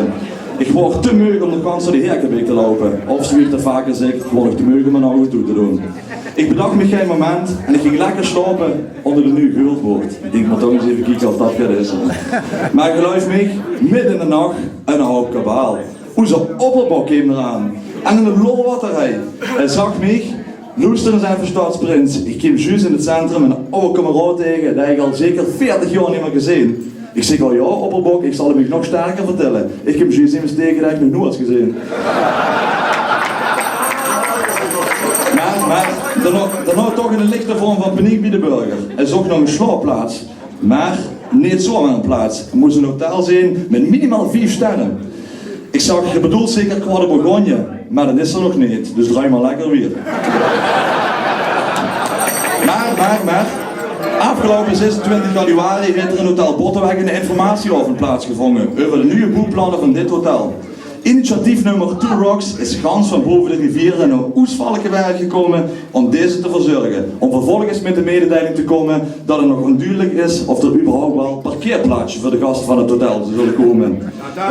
Ich waor te meug óm nog gans door de Heerkebeek te loupe. Of zoe wie ich det vaker zèk, ich waor nog te meug óm mien ouge toe te doon. Ich bedach mich gein moment en ich ging lekker slaope ónger de nuuj geulpoort. Ich dink, mót toch ins effe kieke of det get is. Mer geluif mich, midde in de nach, eine houp kabaal. Oze opperbok kaom d'raan. En eine lol waat hae haw. Hae zag mich: "Loester ins effe, stadsprins. Ich kaom zjus in 't centrum eine awwe kameraod taenge, dae ich al zeker veertig jaor neet mier gezeen." Ich zèk: "O jao, opperbok, ich zal 't mich nog sterker vertèlle. Ich höb zjus emes taengegekómme dae ich nog noeats gezeen." Mer, mer, daonao, daonao toch 'n lichte vorm van paniek bie de burger. Hae zoch nao 'n slaopplaats, mer neet zomer 'n plaats. 't Mós 'n hotel zeen mit minimaal vief sterre. Ich zag: "Geer bedoelt zeker Croix de Bourgogne, mer det is 'r nog neet, dus drejje mer lekker wiejer." Mer, mer, mer, aafgeloupe zesentwintig januari haet d'r in Hotel Botteweg 'n informatieaovend plaatsgevónje euver de nuuj boewplanne van dit hotel. Initiatiefnummer Two Rocks is gans van bove de riviere nao oos Valkeberg gekómme óm dees te verzörge, óm vervolges mit de mededeiling te kómme det 't nog óndudelik is of d'r überhaupt waal parkeerplaatsjes veur de gaste van 't hotel zölle kómme.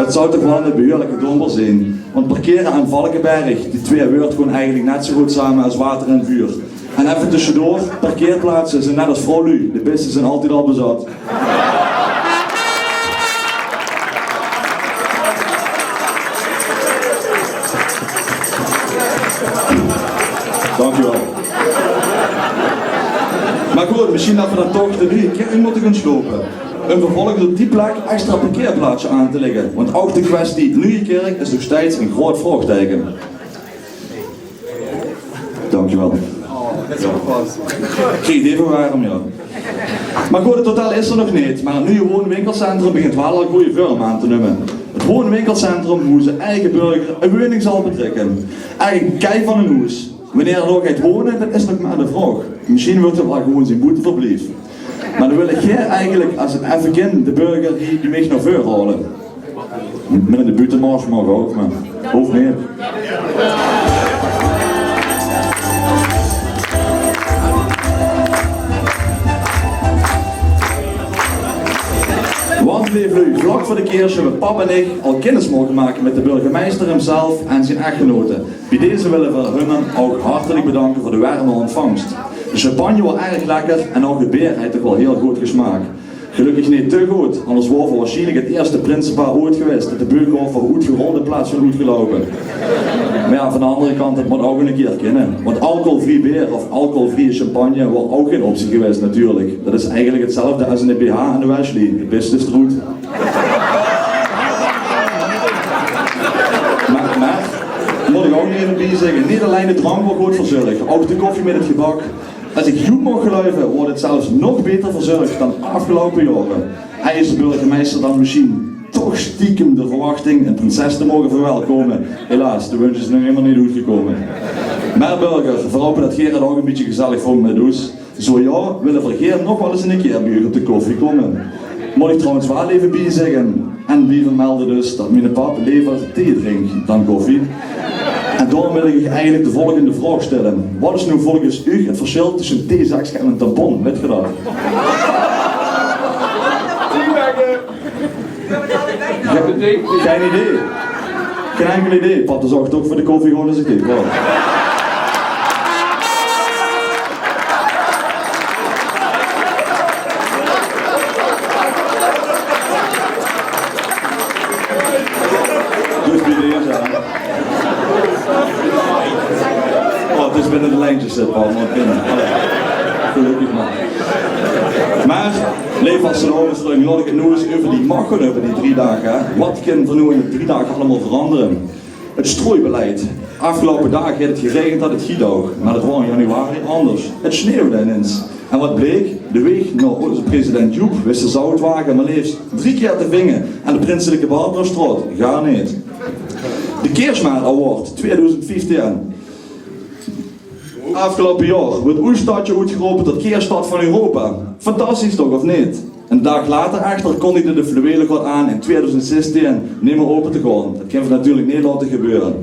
Det zou toch waal 'ne behuuerlike dómper zeen, want parkere en Valkeberg, die twee wäörd gaon eigelik net zoe good same es water en vuur. En effe tösjedoor, parkeerplaatse zeen net es vrouwluuj, de bèste zeen altied al bezat. Dankjewel. Mer good, mesjien det v'r dan toch de nuuje kèrk mótte gaon slope. Óm vervolges op die plek extra parkeerplaatsje aan te lègke. Want ouch de kwestie nuuje kèrk is nog steeds ein groeat vraogteike. Dankjewel. Krieg ich effe werm, jao. Mer good, 't hotel is d'r nog neet, mer 't nuuje woon-winkelcentrum begint waal al gooj vörm aan te numme. 't Woon-winkelcentrum, wo oze eige burger ein woning zal betrèkke. Eigelik kei van ein hoes. Wienie d'r dao geit wone, det is nog mer de vraog. Mesjien wuuert 't waal gewoon zien boeteverblief. Mer dan wil ich hie eigelik es 't effe kin de burger hie bie mich nao veur haole. Mit de buuttemars maag ouch, mer hoof neet. Veur de keers höbbe pap en ich al kinnis moge make mit de burgemeister hemzelf en zien echtgenote. Bie deze wille v'r hun dan ouch hartelik bedanke veur de werme ontvangst. De champagne waor erg lekker en ouch 't beer haet toch waal hiel good gesmaak. Gelökkig neet te good, anders waore v'r waarsjienlik 't ierste prinsepaar oeit gewaes det de Beukenhof veur oetgerold in plaats van oetgeloupe. Mer jao, van de anger kant, 't mót ouch 'ne kier kinne. Want alcoholvrie beer of alcoholvrieje champagne waor ouch gein optie gewaes natuurlik. Det is eigelik 'tzelfde es 'ne B H aan de waslien. 't Bèste is d'roet. Mer, mer, mót ich ouch nog effe biezègke, neet allein de drank waor good verzörg, ouch de koffie mit 't gebak. Es ich Joep maag geluive, waor 't zelfs nog baeter verzörg dan aafgeloupe jaore. Hae is de burgemeister dan mesjien toch stiekem de verwachting 'n prinses te moge verwelkome. Helaas, de wunsj is nog ummer neet oetgekómme. Mer burger, v'r haope det geer 't ouch e bietje gezellig vónj mit ós. Zo jao, wille v'r geer nog waal ins 'ne kier bie uch op de koffie kómme. Mót ich trouwens waal effe biezègke en bie vermelde dus det miene pap lever thee drink dan koffie. En daorum wil ich uch eigelik de volgende vraog stelle. Waat is noe volges uch 't versjil tösse 'n theezakske en 'n tampon? Wèt geer det? Gein idee. Gein enkel idee. Pap zaorg toch veur de koffie, gewoon es ich dit. Wow. Dus bie deze, hè. Oh, 't is binne de lijntjes, hè, Paul, mer binne. Allee. Gelökkig mer. Mer, leef vastelaovesvrunj, laot ich 't noe ins euver die mach gaon, euver die drie daag, hè. Waat kinne v'r noe in die drie daag allemaol verangere? 't Strooibeleid. Aafgeloupe daag haet 't geregend tot 't giet ouch, mer det waor in januari angers. 't Sneeuwde inins. En waat bleek? De waeg nao ózze president Joep wiste zoutwage mer leefs drie kier te vinge en de Prinselike Barbarastraot gaar neet. De Keersmaert Award twieëdoezend vieftieën. Aafgeloupe jaor woort oos stadje oetgerope tot Keersstad van Europa. Fantastisch toch, of neet? Eine daag later echter kóndigde de Fluwelengod aan in twieëdoezend zestieën neet mieë ope te gaon. Det kinne v'r natuurlik neet laote gebeure.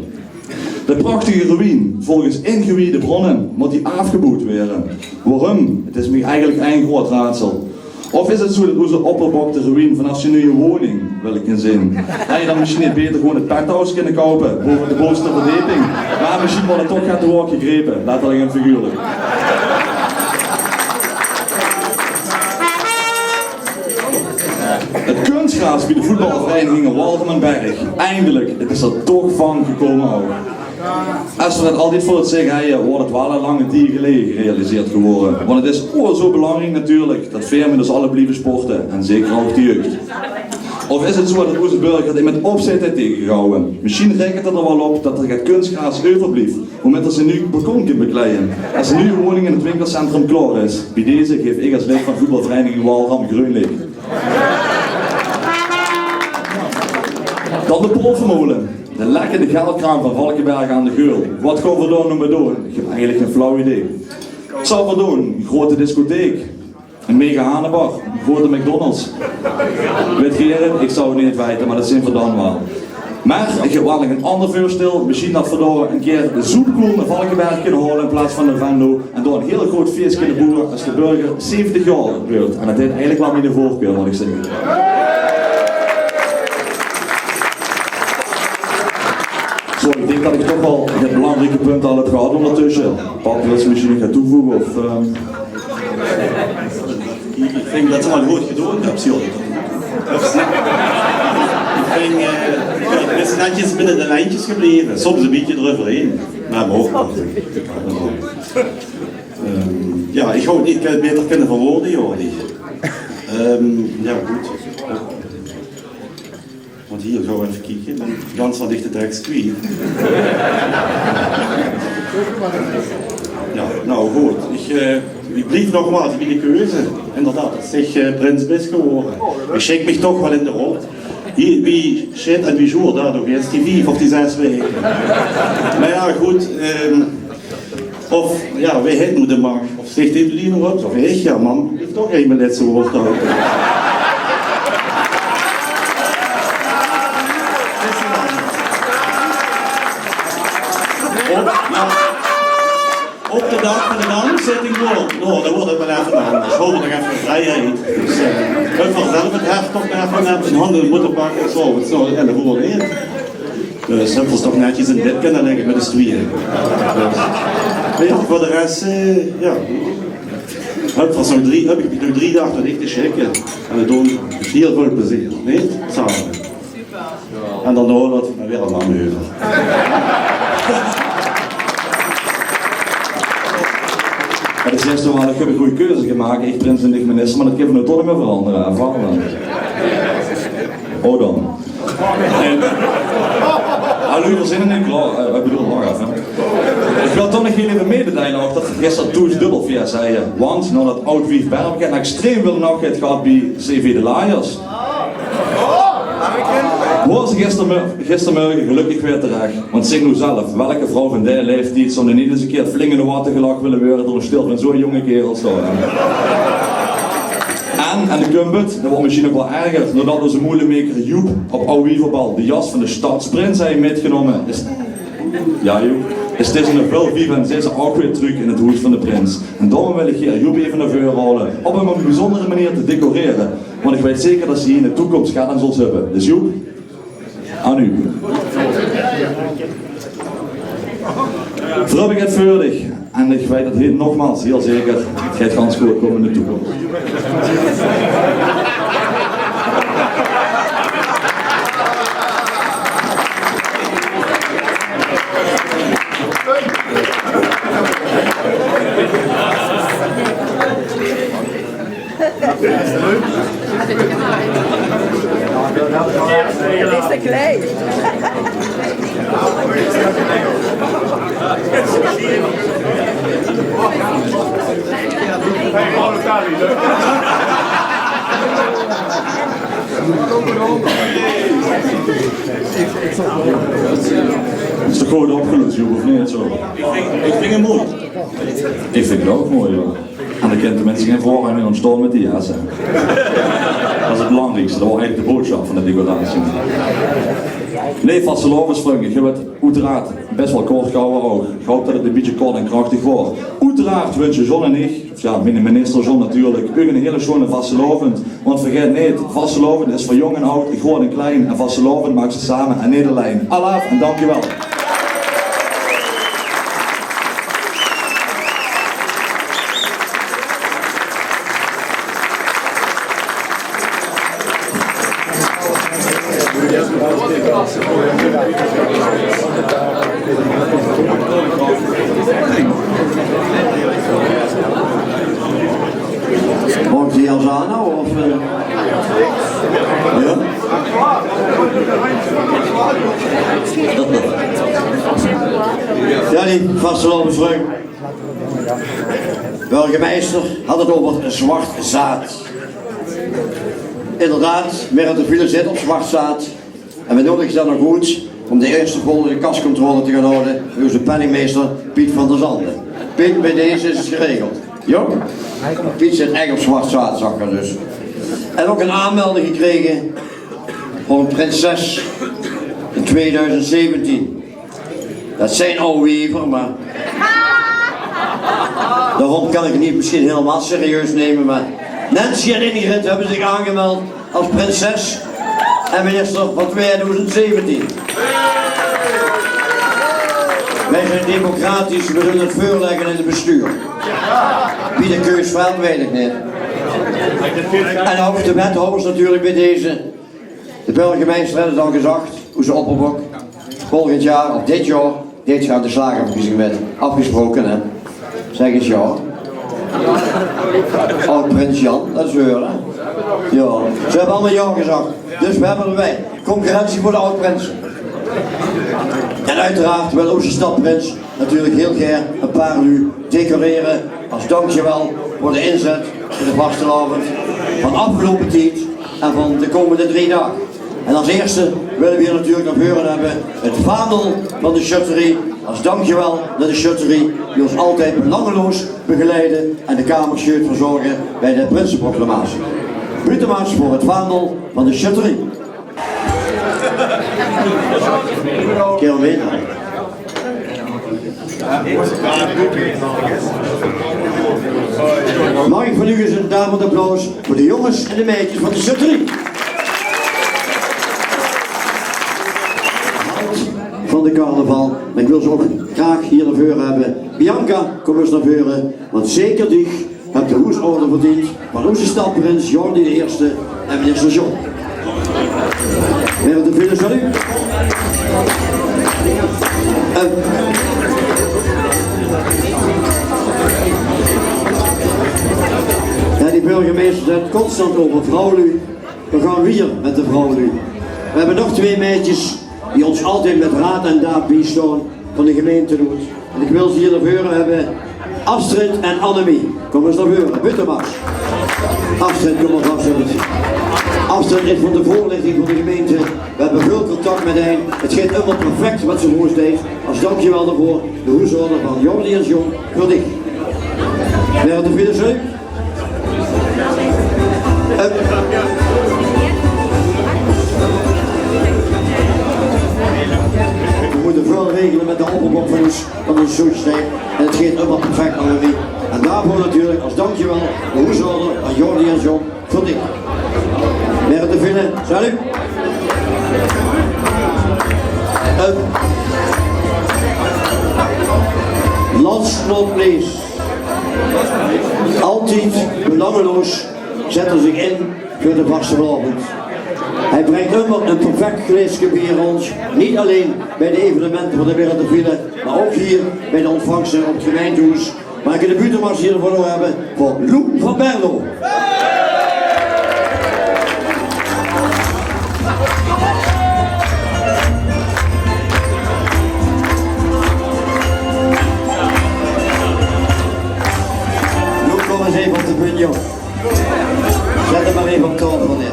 De prachtige ruïne, volges ingewiede brónne mót die aafgeboewd waere. Waorum? 't Is mich eigelik ein groeat raodsel. Of is 't zoe det ózze opperbok de ruïne vanaaf zien nuje woning wil kinne zeen? Haw hae dan mesjien neet baeter gewoon 't penthouse kinne koupe, bove de boveste verdeping? Mer mesjien waor 't toch get te hoeg gegrepe, letterlik en figuurlik. 't Kunstgraas bie de voetbalvereiniging Walram en Berg. Eindelik, 't is d'r toch van gekómme ouch. Es v'r 't altied veur 't zègke hawwe, waor 't waal al lange tied geleje gerealiseerd gewore. Want 't is o zo belangriek natuurlik det veer mit ós alle blieve sporte en zeker ouch de jeug. Of is 't zoe det ózze burger 't mit opzèt haet taengegehawwe? Mesjien raekent 'r d'r waal op det d'r get kunstgraas euverblief, woe mit 'r zien nuuj balkon kin bekleie es de nuje woning in 't winkelcentrum klaor is. Bie deze gaef ich es lid van voetbalvereiniging Walram greun lich. Dan de Polvermolen. De lekkende geldkraan van Valkeberg aan de Geul. Waat gaon v'r dao noe mit doon? Ich höb eigelik gein flauw idee. Waat zólle v'r doon? Ein groeate discotheek. Ein mega hanebar. Ein groeate McDonald's. Wèt geer 't? Ich zou 't neet weite, mer det zeen v'r dan waal. Mer ich höb waal nog ein anger veurstel. Mesjien det v'r dao ein kier de zoepkoel nao Valkeberg kinne haole in plaats van nao Venlo. En dao ein hiel groeat fieës kinne boewe es de burger zeventig jaor weurt. En det haet eigelik waal miene veurkeur, mót ich zègke. Zo, ich dink det ich toch waal de belangrieke punte al höb gehad óngertösse. Pap, wils se mesjien nog get toevoege? Of, ehm? Ich vinj det se 't waal good gedaon höbs, Sil. Ich vinj, eh, jao, 't is netjes binne de lijntjes gebleve. Soms ein bietje d'reuverhaer. Mer ouch waal. Ehm, jao, ich haw 't neet baeter kinne verwoorde, Jordi. Ehm, jao, good. Want hie, gaon v'r effe kieke. Ich bön gans van dich de teks kwiet. Jao, noe good. Ich, eh, ich blief nogmaals bie de keuze. Inderdaad, det se, eh, prins bös gewore. Ich sjik mich toch waal in de rol. Wie, wie sjit en wie sjoer det ouch is, die vief of die zès waeke. Mer jao, good, ehm, of, jao, wae haet noe de mach? Of zègk ich, Lien, of ich? Jao, mam, ich höb toch ein lètste waord te haoje. Of, jao. Op de daag van de naamzitting woort. Nou, dan woort 't mer effe anders. Hawwe v'r nog effe vrieheid. Dus, eh, höbbe v'r zelf 't heft toch mer effe in de hand en mótte pakke. Zo, zo, en dat woort neet. Dus höbbe v'r ós toch netjes in bed kinne ligke mit us twieë. Dus, ja, veur de res, eh, ja. Höb v'r zo drie, höb ich nog drie daag tot ich te sjikke. En dat doon v'r mit hiel väöl plezeer, neet? Same. En dan laot ich 't mer weer aan Anne euver. Het is eerst wel, ich höb ein gooj keuze gemaak. Ich prins en dich minister, mer dat kinne v'r noe toch neet mie verangere, hè, Val? Oh dan. En, ah, Luc, v'r zeen d'r neet klaor. Eh, ich bedoel, wach effe. Ich wil toch nog hiel effe mededeile ouch dat v'r gister thoes dubbel via zeie. Want naodat aod wief Barbeke ein extreem wilde nach haet gehad bie C V De Laaiers, woort ze gistermor-, gistermorge gelökkig weer terech. Want zèk noe zelf, welke vrouw van dae laeftied zou noe neet ins ein kier flink in de watte gelag wille waere door ein stel van zoe'n jónge kaerels dao, hè? En, en dan kump 't, dat woort mesjien nog waal erger, naodat ózze moelemeker Joep op Aod Wieverbal de jas van de stadsprins haet mitgenómme, is, ja, Joep, is dees in de väöl vief en zès ouch weer trök in 't hoes van de prins. En daorum wil ich hie Joep effe nao veure haole, óm 'm op ein bezunjere meneer te decorere. Want ich weit zeker dat ze hie in de toekóms get aan zal höbbe. Dus Joep, aan uch. V'r höbbe 't veur dich. En ich weit 't hie nogmaals hiel zeker, 't geit gans good kómme in de toekóms. Dat is te klein. Is toch good opgelös, Joep, of neet zo? Ich vinj 't mooi. Ich vinj 't ouch mooi, jao. En dao kint tenminste gein veurruiming óntstaon mit die jas, hè. Dat is 't belangriekste, dat waor eigelik de boodsjap van de decoratie. Leef vastelaovesvrunj, ich höb 't oeteraard bès waal kort gehawwe ouch. Ich haop dat 't e bietje kort en krachtig waor. Oeteraard winse John en ich, of jao, miene minister John natuurlik, uch 'ne hiele sjoene vastelaovend. Want vergaet neet, vastelaovend is veur jóng en aod, groeat en klein. En vastelaovend maaks se same en neet allein. Alaaf en dankjewel. Maag ich die al zage, of, eh? Jao? Jao, die vastelaovesvrunj. Burgemeister haw 't euver zwart zaad. Inderdaad, veer höbbe väöl zit op zwart zaad. En veer nodege dan nog oet óm de ierste volgende kascontrole te gaon hawte bie ózze penningmeister Piet van der Zanden. Piet, bie deze is 't geregeld. Jao? Piet zit ech op zwart zaad, zag 'r dus. En ouch 'n aanmelding gekrege veur 'n prinses in tweeduizend zeventien. Dat zeen Aod Wiever, mer daorum kan ich 't neet mesjien hielemaol serieus numme, mer Nancy en Ingrid höbbe zich aangemeld es prinses en minister van tweeduizend zeventien. Veer zeen democratisch, veer zölle 't veurlègke in 't bestuur. Wie de keus vèlt, weit ich neet. En ouch de wethauders natuurlik bie deze. De burgemeister haet 't al gezag, ózze opperbok. Volgend jaor, of dit jaor, deet geer aan de slagerverkiezing mit. Aafgesproke, hè? Zèk ins jao. Aod-prins Jan, dat is waor, hè? Jao, ze höbbe allemaol jao gezag. Dus veer höbbe d'rbie. Concurrentie veur de aod-prinse. En oeteraard wil ózze stadprins natuurlik hiel gaer e paar luuj decorere es dankjewel veur de inzet veur de vastelaovend van aafgeloupe tied en van de kómmende drie daag. En es ierste wille veer hie natuurlik nao veure höbbe 't vaandel van de sjötterie. Es dankjewel nao de sjötterie die ós altied belangeloos begeleidde en de kamers sjeut verzorge bie de prinseproclamatie. Buuttemaats veur 't vaandel van de sjötterie. Kilometer. Noe ins ein daverend applaus veur de jónges en de meidjes van de Schutterie. Held van de carnaval. En ich wil ze ouch graag hie nao veure höbbe. Bianca, kóm ins nao veure, want zeker dich höbs de hoesorde verdeend van ózze stadprins Jordi de Ierste en minister John. Merel de Ville, salut. Eh, jao, die burgemeister zit constant euver vrouwluuj. Veer gaon wiejer mit de vrouwluuj. Veer höbbe nog twee meidjes die ós altied mit raod en daad biestaon van de gemeinte Loet. En ich wil ze hie nao veure höbbe. Astrid en Annemie. Kóm ins nao veure. Buutemaars. Astrid, kóm mer vast, Astrid. Astrid is van de veurlichting van de gemeinte. Veer höbbe väöl contact mit häör. 't Geit ummer perfek wat ze veur ós deit. Es dankjewel daoveur de hoesorde van Jordi en John veur dich. Merel de Ville, salut. Eh, veer mótte väöl regele mit de opperbok van ós, van ós zoetsjtein. En 't geit ummer perfek, Annemie. En daoveur natuurlik, es dankjewel, de hoesorde van Jordi en John veur dich. Merel de Ville, salut. Eh, last not least. Altied belangeloos zet 'r zich in veur de vastelaovend. Hae bringk ummer ein perfek glaeske beer rónd, neet allein bie de evenemente van de Merel de Ville, mer ouch hie bie de ontvangste op 't gemeintehoes. Maag ich de buutemaars hie veur höbbe veur Lou van Berlo. Lou, kóm ins effe op de bühne, jóng. Zèt 'm mer effe op taofel neer.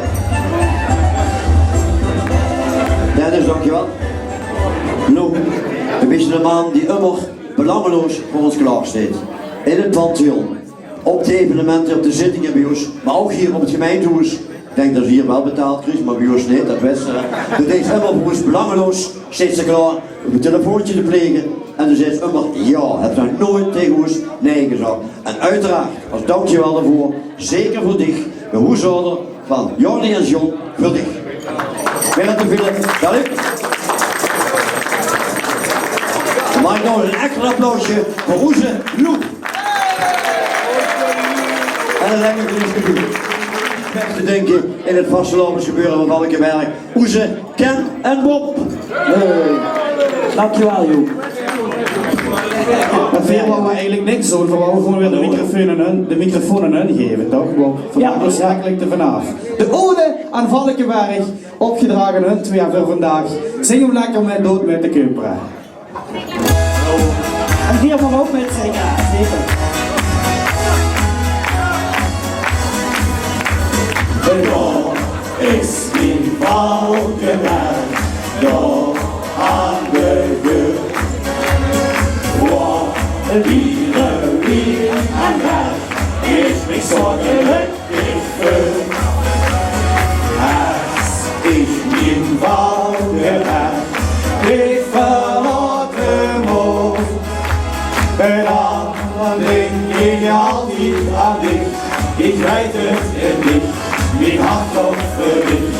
Dennis, dankjewel. Lou, doe bis eine maan dae ummer belangeloos veur ós klaor steit. In 't Pantheon, op de evenemente, op de zittinge bie ós, mer ouch hie op 't gemeintehoes. Ich dink det se hie waal betaald kriegs, mer bie ós neet, det wèts se, hè. Doe deis ummer veur ós belangeloos, steis se klaor óm ein telefoontje te plege. En doe zaes ummer jao, höbs nog noeats taenge ós nae gezag. En oeteraard, es dankjewel daoveur, zeker veur dich, de hoesorde van Jordi en John veur dich. Merel de Ville, salut. Maag ich nog ins ein extra applausje veur ózze Lou. En ein lekker glaeske beer. Weg te dinke in 't vastelaovesgebeure van Valkeberg. Ózze Ken en Bob. Hey. Dankjewel, Joep. Mer veer wouwe eigelik niks doon, veer wouwe gewoon weer de microfoon aan hun, de microfoon aan hun gaeve, toch, Bob? Jao. Veer make ós werkelik d'rvan aaf. De ode aan Valkeberg, opgedrage aan hun twee veur vandaag. Zing 'm lekker mit, doot mit de Keumpra. En veer moge ouch mitzinge, zeker. Dao is mien Valkeberg, dao aan de deur. Woa, de biere, wien en berg, is mich zo geluk. Ich veur, es ich mien Valkeberg, ich verlaot 'm ouch. En dan dink ich altied aan dich, ich weit 't neet, mien hart klop veur dich.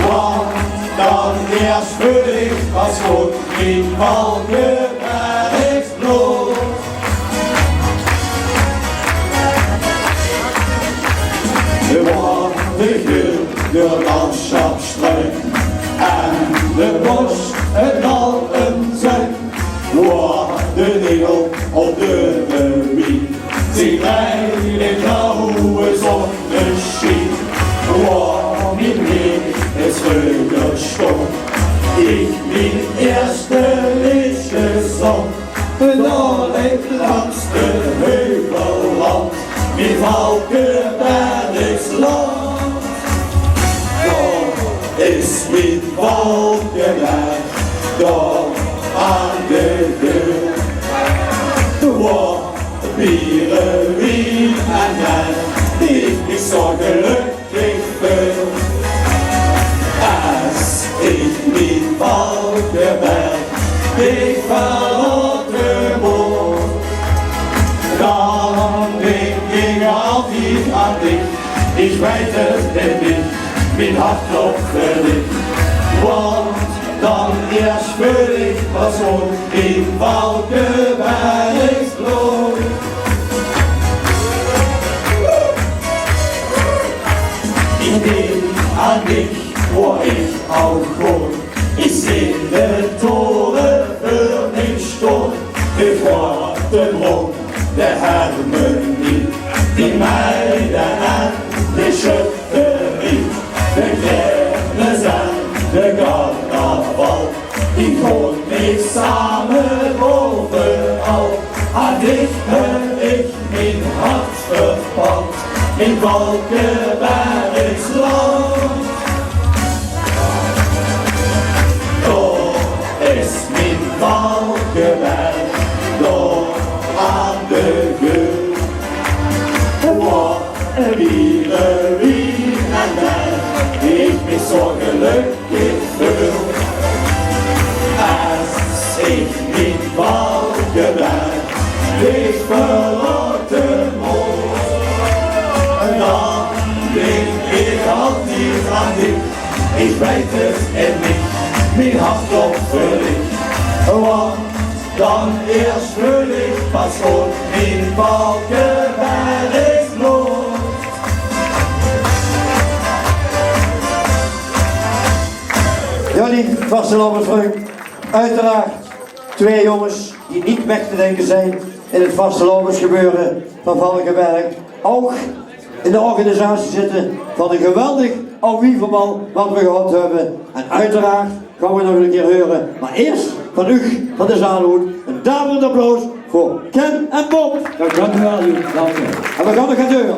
Want dan eers veul ich pas good mien Valkeberg. De water geurt door 't landsjap struik en de bos 't dal umzuik. Woa de nevel op de wien, zie drei de gouwe zonnesjien. Woa mien neef is veur de sjtóng, ich mien ierste leedje zóng. Dao leit langs de heuvelrand mien Valkebergsland. Dao is mien Valkeberg, dao aan de deur. Dao woa biere, wien en mer, ich, ich zo geluk ich veur. Es ich mien Valkeberg, ich verlaot 'm ouch, dan dink ich altied Ich weit es net, mien Hart kloppt för dich. Want dan eers veul ich, waat zoe'n Valkeberg is bloot. Ich dink aan dich, wo ich ouch woon. Ich zeen de tore veur mich stoon. De groeate brom, de hermenie, die meide en de sjötterie, de kermis en de carnaval, die goon mich same bovenal. Aan dich höb ich mien hart verpand, in Valkebergs land. Dao is mien Valkeberg, dao aan de Geul. Wo wiere wie en dan, ich mich zo gelökkig veul. Es ich mien Valkeberg dich verlaote mót, dan dink ich altied aan dich. Ich weit es en mich, mien hart klop veur dich. Want dan eers veul ich pas good, mien Valkeberg is bloot. Jao, die vastelaovesvrunj. Oeteraard, twieë jónges die neet weg te dinke zeen in 't vastelaovesgebeure van Valkeberg. Ouch in de organisatie zitte van e geweldig Ouwwieverbal wat v'r gehad höbbe. En oeteraard gaon v'r nog 'ne kier heure, mer eers van uch, van de zaal oet, e daverend applaus veur Ken en Bob. Jao, dank uch waal, jóng. Dank uch. En v'r gaon nog get heure.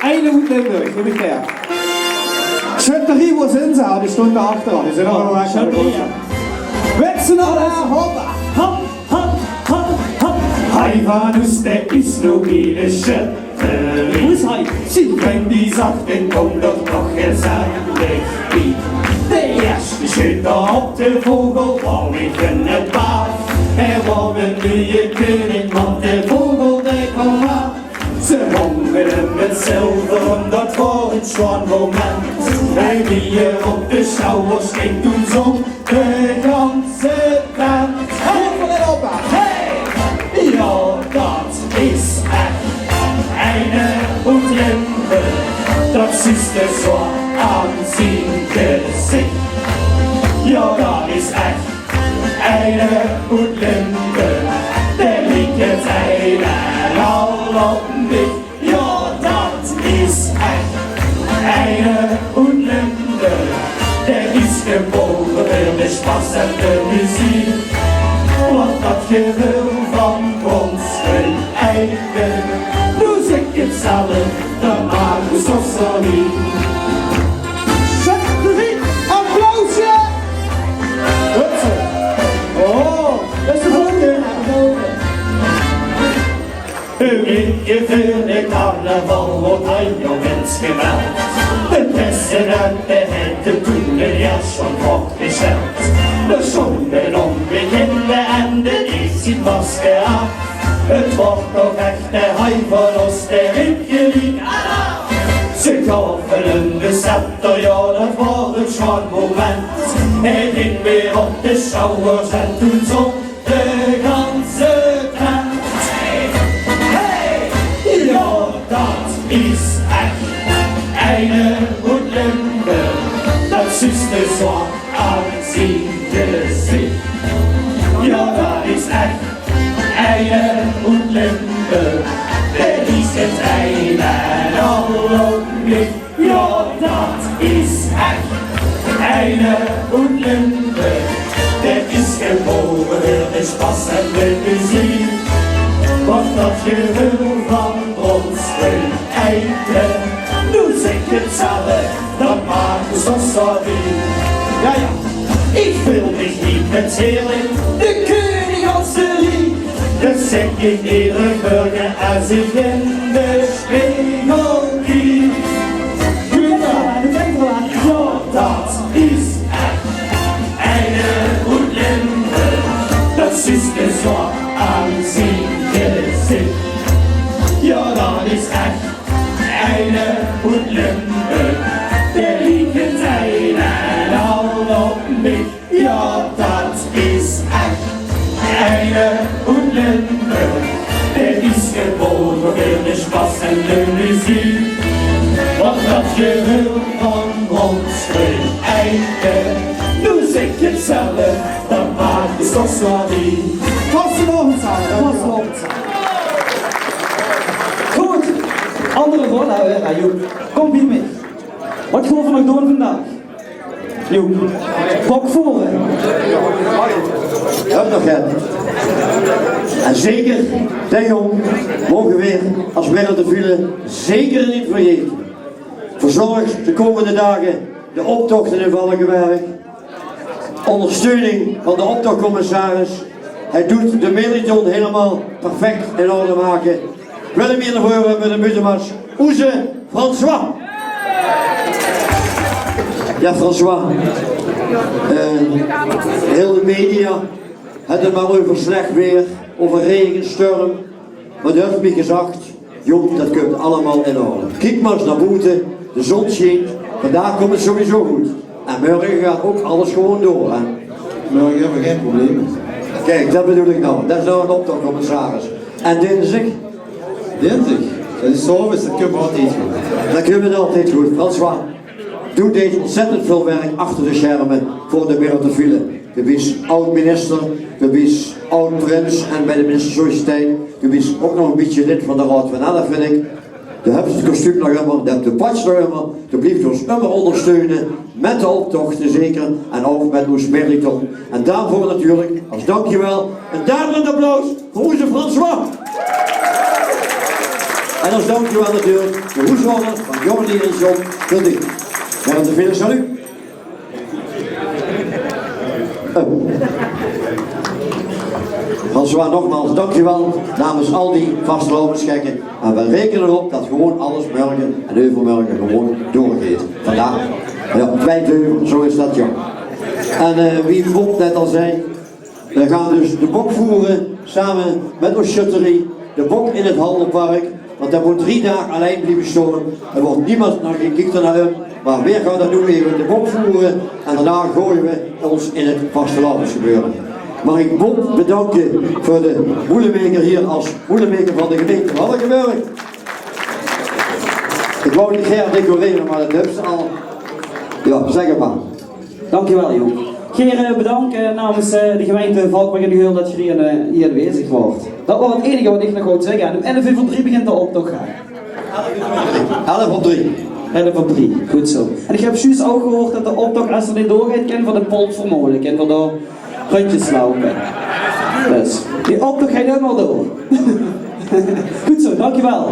Eine oet Limburg, höb ich gehuurd. Sjötterie, wo zeen ze? Die stónge dao achter al. Die zeen allemaol weg. Sjötterie, jao. Wèt ze nog? Hoppa. Hop, hop, hop, hop. Hai van Oester is noe bie de sjötterie. Wo is hai? Zien vrundj die zag, en kóm d'r toch gezellig bie. De ierste sjeut op de vogel, wou ich in 't baad. Hae woort de nuje keuning, want de vogel dae kwaam aan. Ze hónge 'm mit zilver óm, dat waor e sjoon moment. Hae wie 'r op de sjouwers góng, toen zóng de ganse tent: Hey, hey, jao, dat is ech eine oet Limburg. Dat zuus te zo aan zien gezich. Jao, dat is ech eine oet Limburg, dae liek 't eine al op mich. Jao, dat is ech eine oet Limburg, dae is gebore veur de sjpas en de meziek. Want dat geveul van brons en eiken, doe zèk 't zelf, dat maak 'm zo solide. Sjötterie, applausje! Hupsa. Oh, dat is de volgende. Ein weekje veur de carnaval woort hai nog ins gemeld. De president dae haet 'm toen de jas van Bob besteld. D'r sjtóng 'n ónbekinde en dae deeg zien masker aaf. 't Woort toch ech de hai van Oester, dae riep geliek: alaaf! Ze gaove 'm de scepter, jao, dat waor e sjoon moment. Hae góng weer op de sjouwers en toen zóng de ganse tent: Hey, hey, jao, dat is ech eine oet Limburg, dat zuus te zo aan zien gezich. Jao, dat is ech eine oet Limburg, dae is 't eine al op mich. Jao, dat is ech eine oet Limburg, dae is gebore veur de sjpas en de meziek. Want dat geveul van brons en eiken, doe zèk 't zelf, dat maak 'm zo solide. Jao, jao. Ich veul mich hie natuurlik de keuning ózze liek. Dat zèk ich eder mörge es ich in de sjpegel kiek. Jao, dat is ech eine oet Limburg, dat zuus te zo aan zien gezich. Jao, dat is ech eine En de muziek, wat dat geheul van ons klinkt. Eiken, doe zing het zelf, dan maak je toch soirée. Vastelaovend same, vastelaovend same. Good, andere rol, hè, Joep. Kom bie mich. Wat gaon v'r nog doon vandaag? Joep, bok voere. Hup nog get. En zeker, dae jóng, moge weer as Merel de Vule zeker neet vergete. Verzorg de komende dagen de optochten in Valkeberg. Ondersteuning van de optochtcommissaris. Hij doet de marathon helemaal perfect in orde maken. Wil hem hier naar voren met een butenmars. Oeze François. Ja, François. Eh, heel de media het het maar over slecht weer, over regen, storm. Maar die heeft mij gezegd, Joep, dat komt allemaal in orde. Kiek maar eens naar boeten, de zon schijnt. Vandaag komt het sowieso goed. En morgen gaat ook alles gewoon door, hè? Morgen hebben we geen problemen. Kijk, dat bedoel ik nou. Dat is nou een optocht, commissaris. En dinsdag? Dinsdag? Dat is service, dat kunnen we altijd goed. Dat kunnen we altijd goed. François, doe deed ontzettend veel werk achter de schermen voor de Merel de Vule. De bis oud-minister, de bis oud-prins en bij de minister Sociëteit. De bis ook nog een beetje lid van de Raad van Elf, vind ik. De hebt het kostuum nog immer, de hebt de patch nog immer. De blijft ons immer ondersteunen met de optochten zeker en ook met ons marathon. En daarvoor natuurlijk als dankjewel een daverend applaus voor onze François. En als dankjewel natuurlijk de hoeshoorn van Jordi en John Verdien. Merel de Vule, salut. Oh. François, nogmaals, dankjewel namens al die vastelaovesgekke. En we rekenen erop dat gewoon alles morgen en overmorgen gewoon doorgaat. Vandaag, ja, kwijt over, zo is dat, ja. En eh, wie Bob net al zei, we gaan dus de bok voeren samen met ons sjötterie. De bok in het Haldenpark. Want dat moet drie dagen alleen blijven staan. Er wordt niemand naar gekeken naar hem. Maar weer gaat dat nu even de bok voeren. En daarna gooien we ons in het vastelaovesgebeuren. Mag ik Bob bedanken voor de moelenmaker hier als moelenmaker van de gemeente Valkeberg. Ik wou niet graag decoreren, maar dat hebben ze al. Ja, zeg het maar. Dankjewel, Joep. Geer, eh, bedank eh, namens eh, de gemeente Valkeberg en de Geul dat geer eh, hier aanwezig waart. Dat waor het enige wat ik nog wou zegge. En om elf uur veur drie begint de optocht, hè? Elf op drie. Elf op drie, goed zo. En ik heb juist ook gehoord dat de optocht, als er niet doorgaat, kan voor de Polt Vermolen, kan voor de rondjes lopen. Dus, die optocht gaat helemaal door. Goed zo, dankjewel.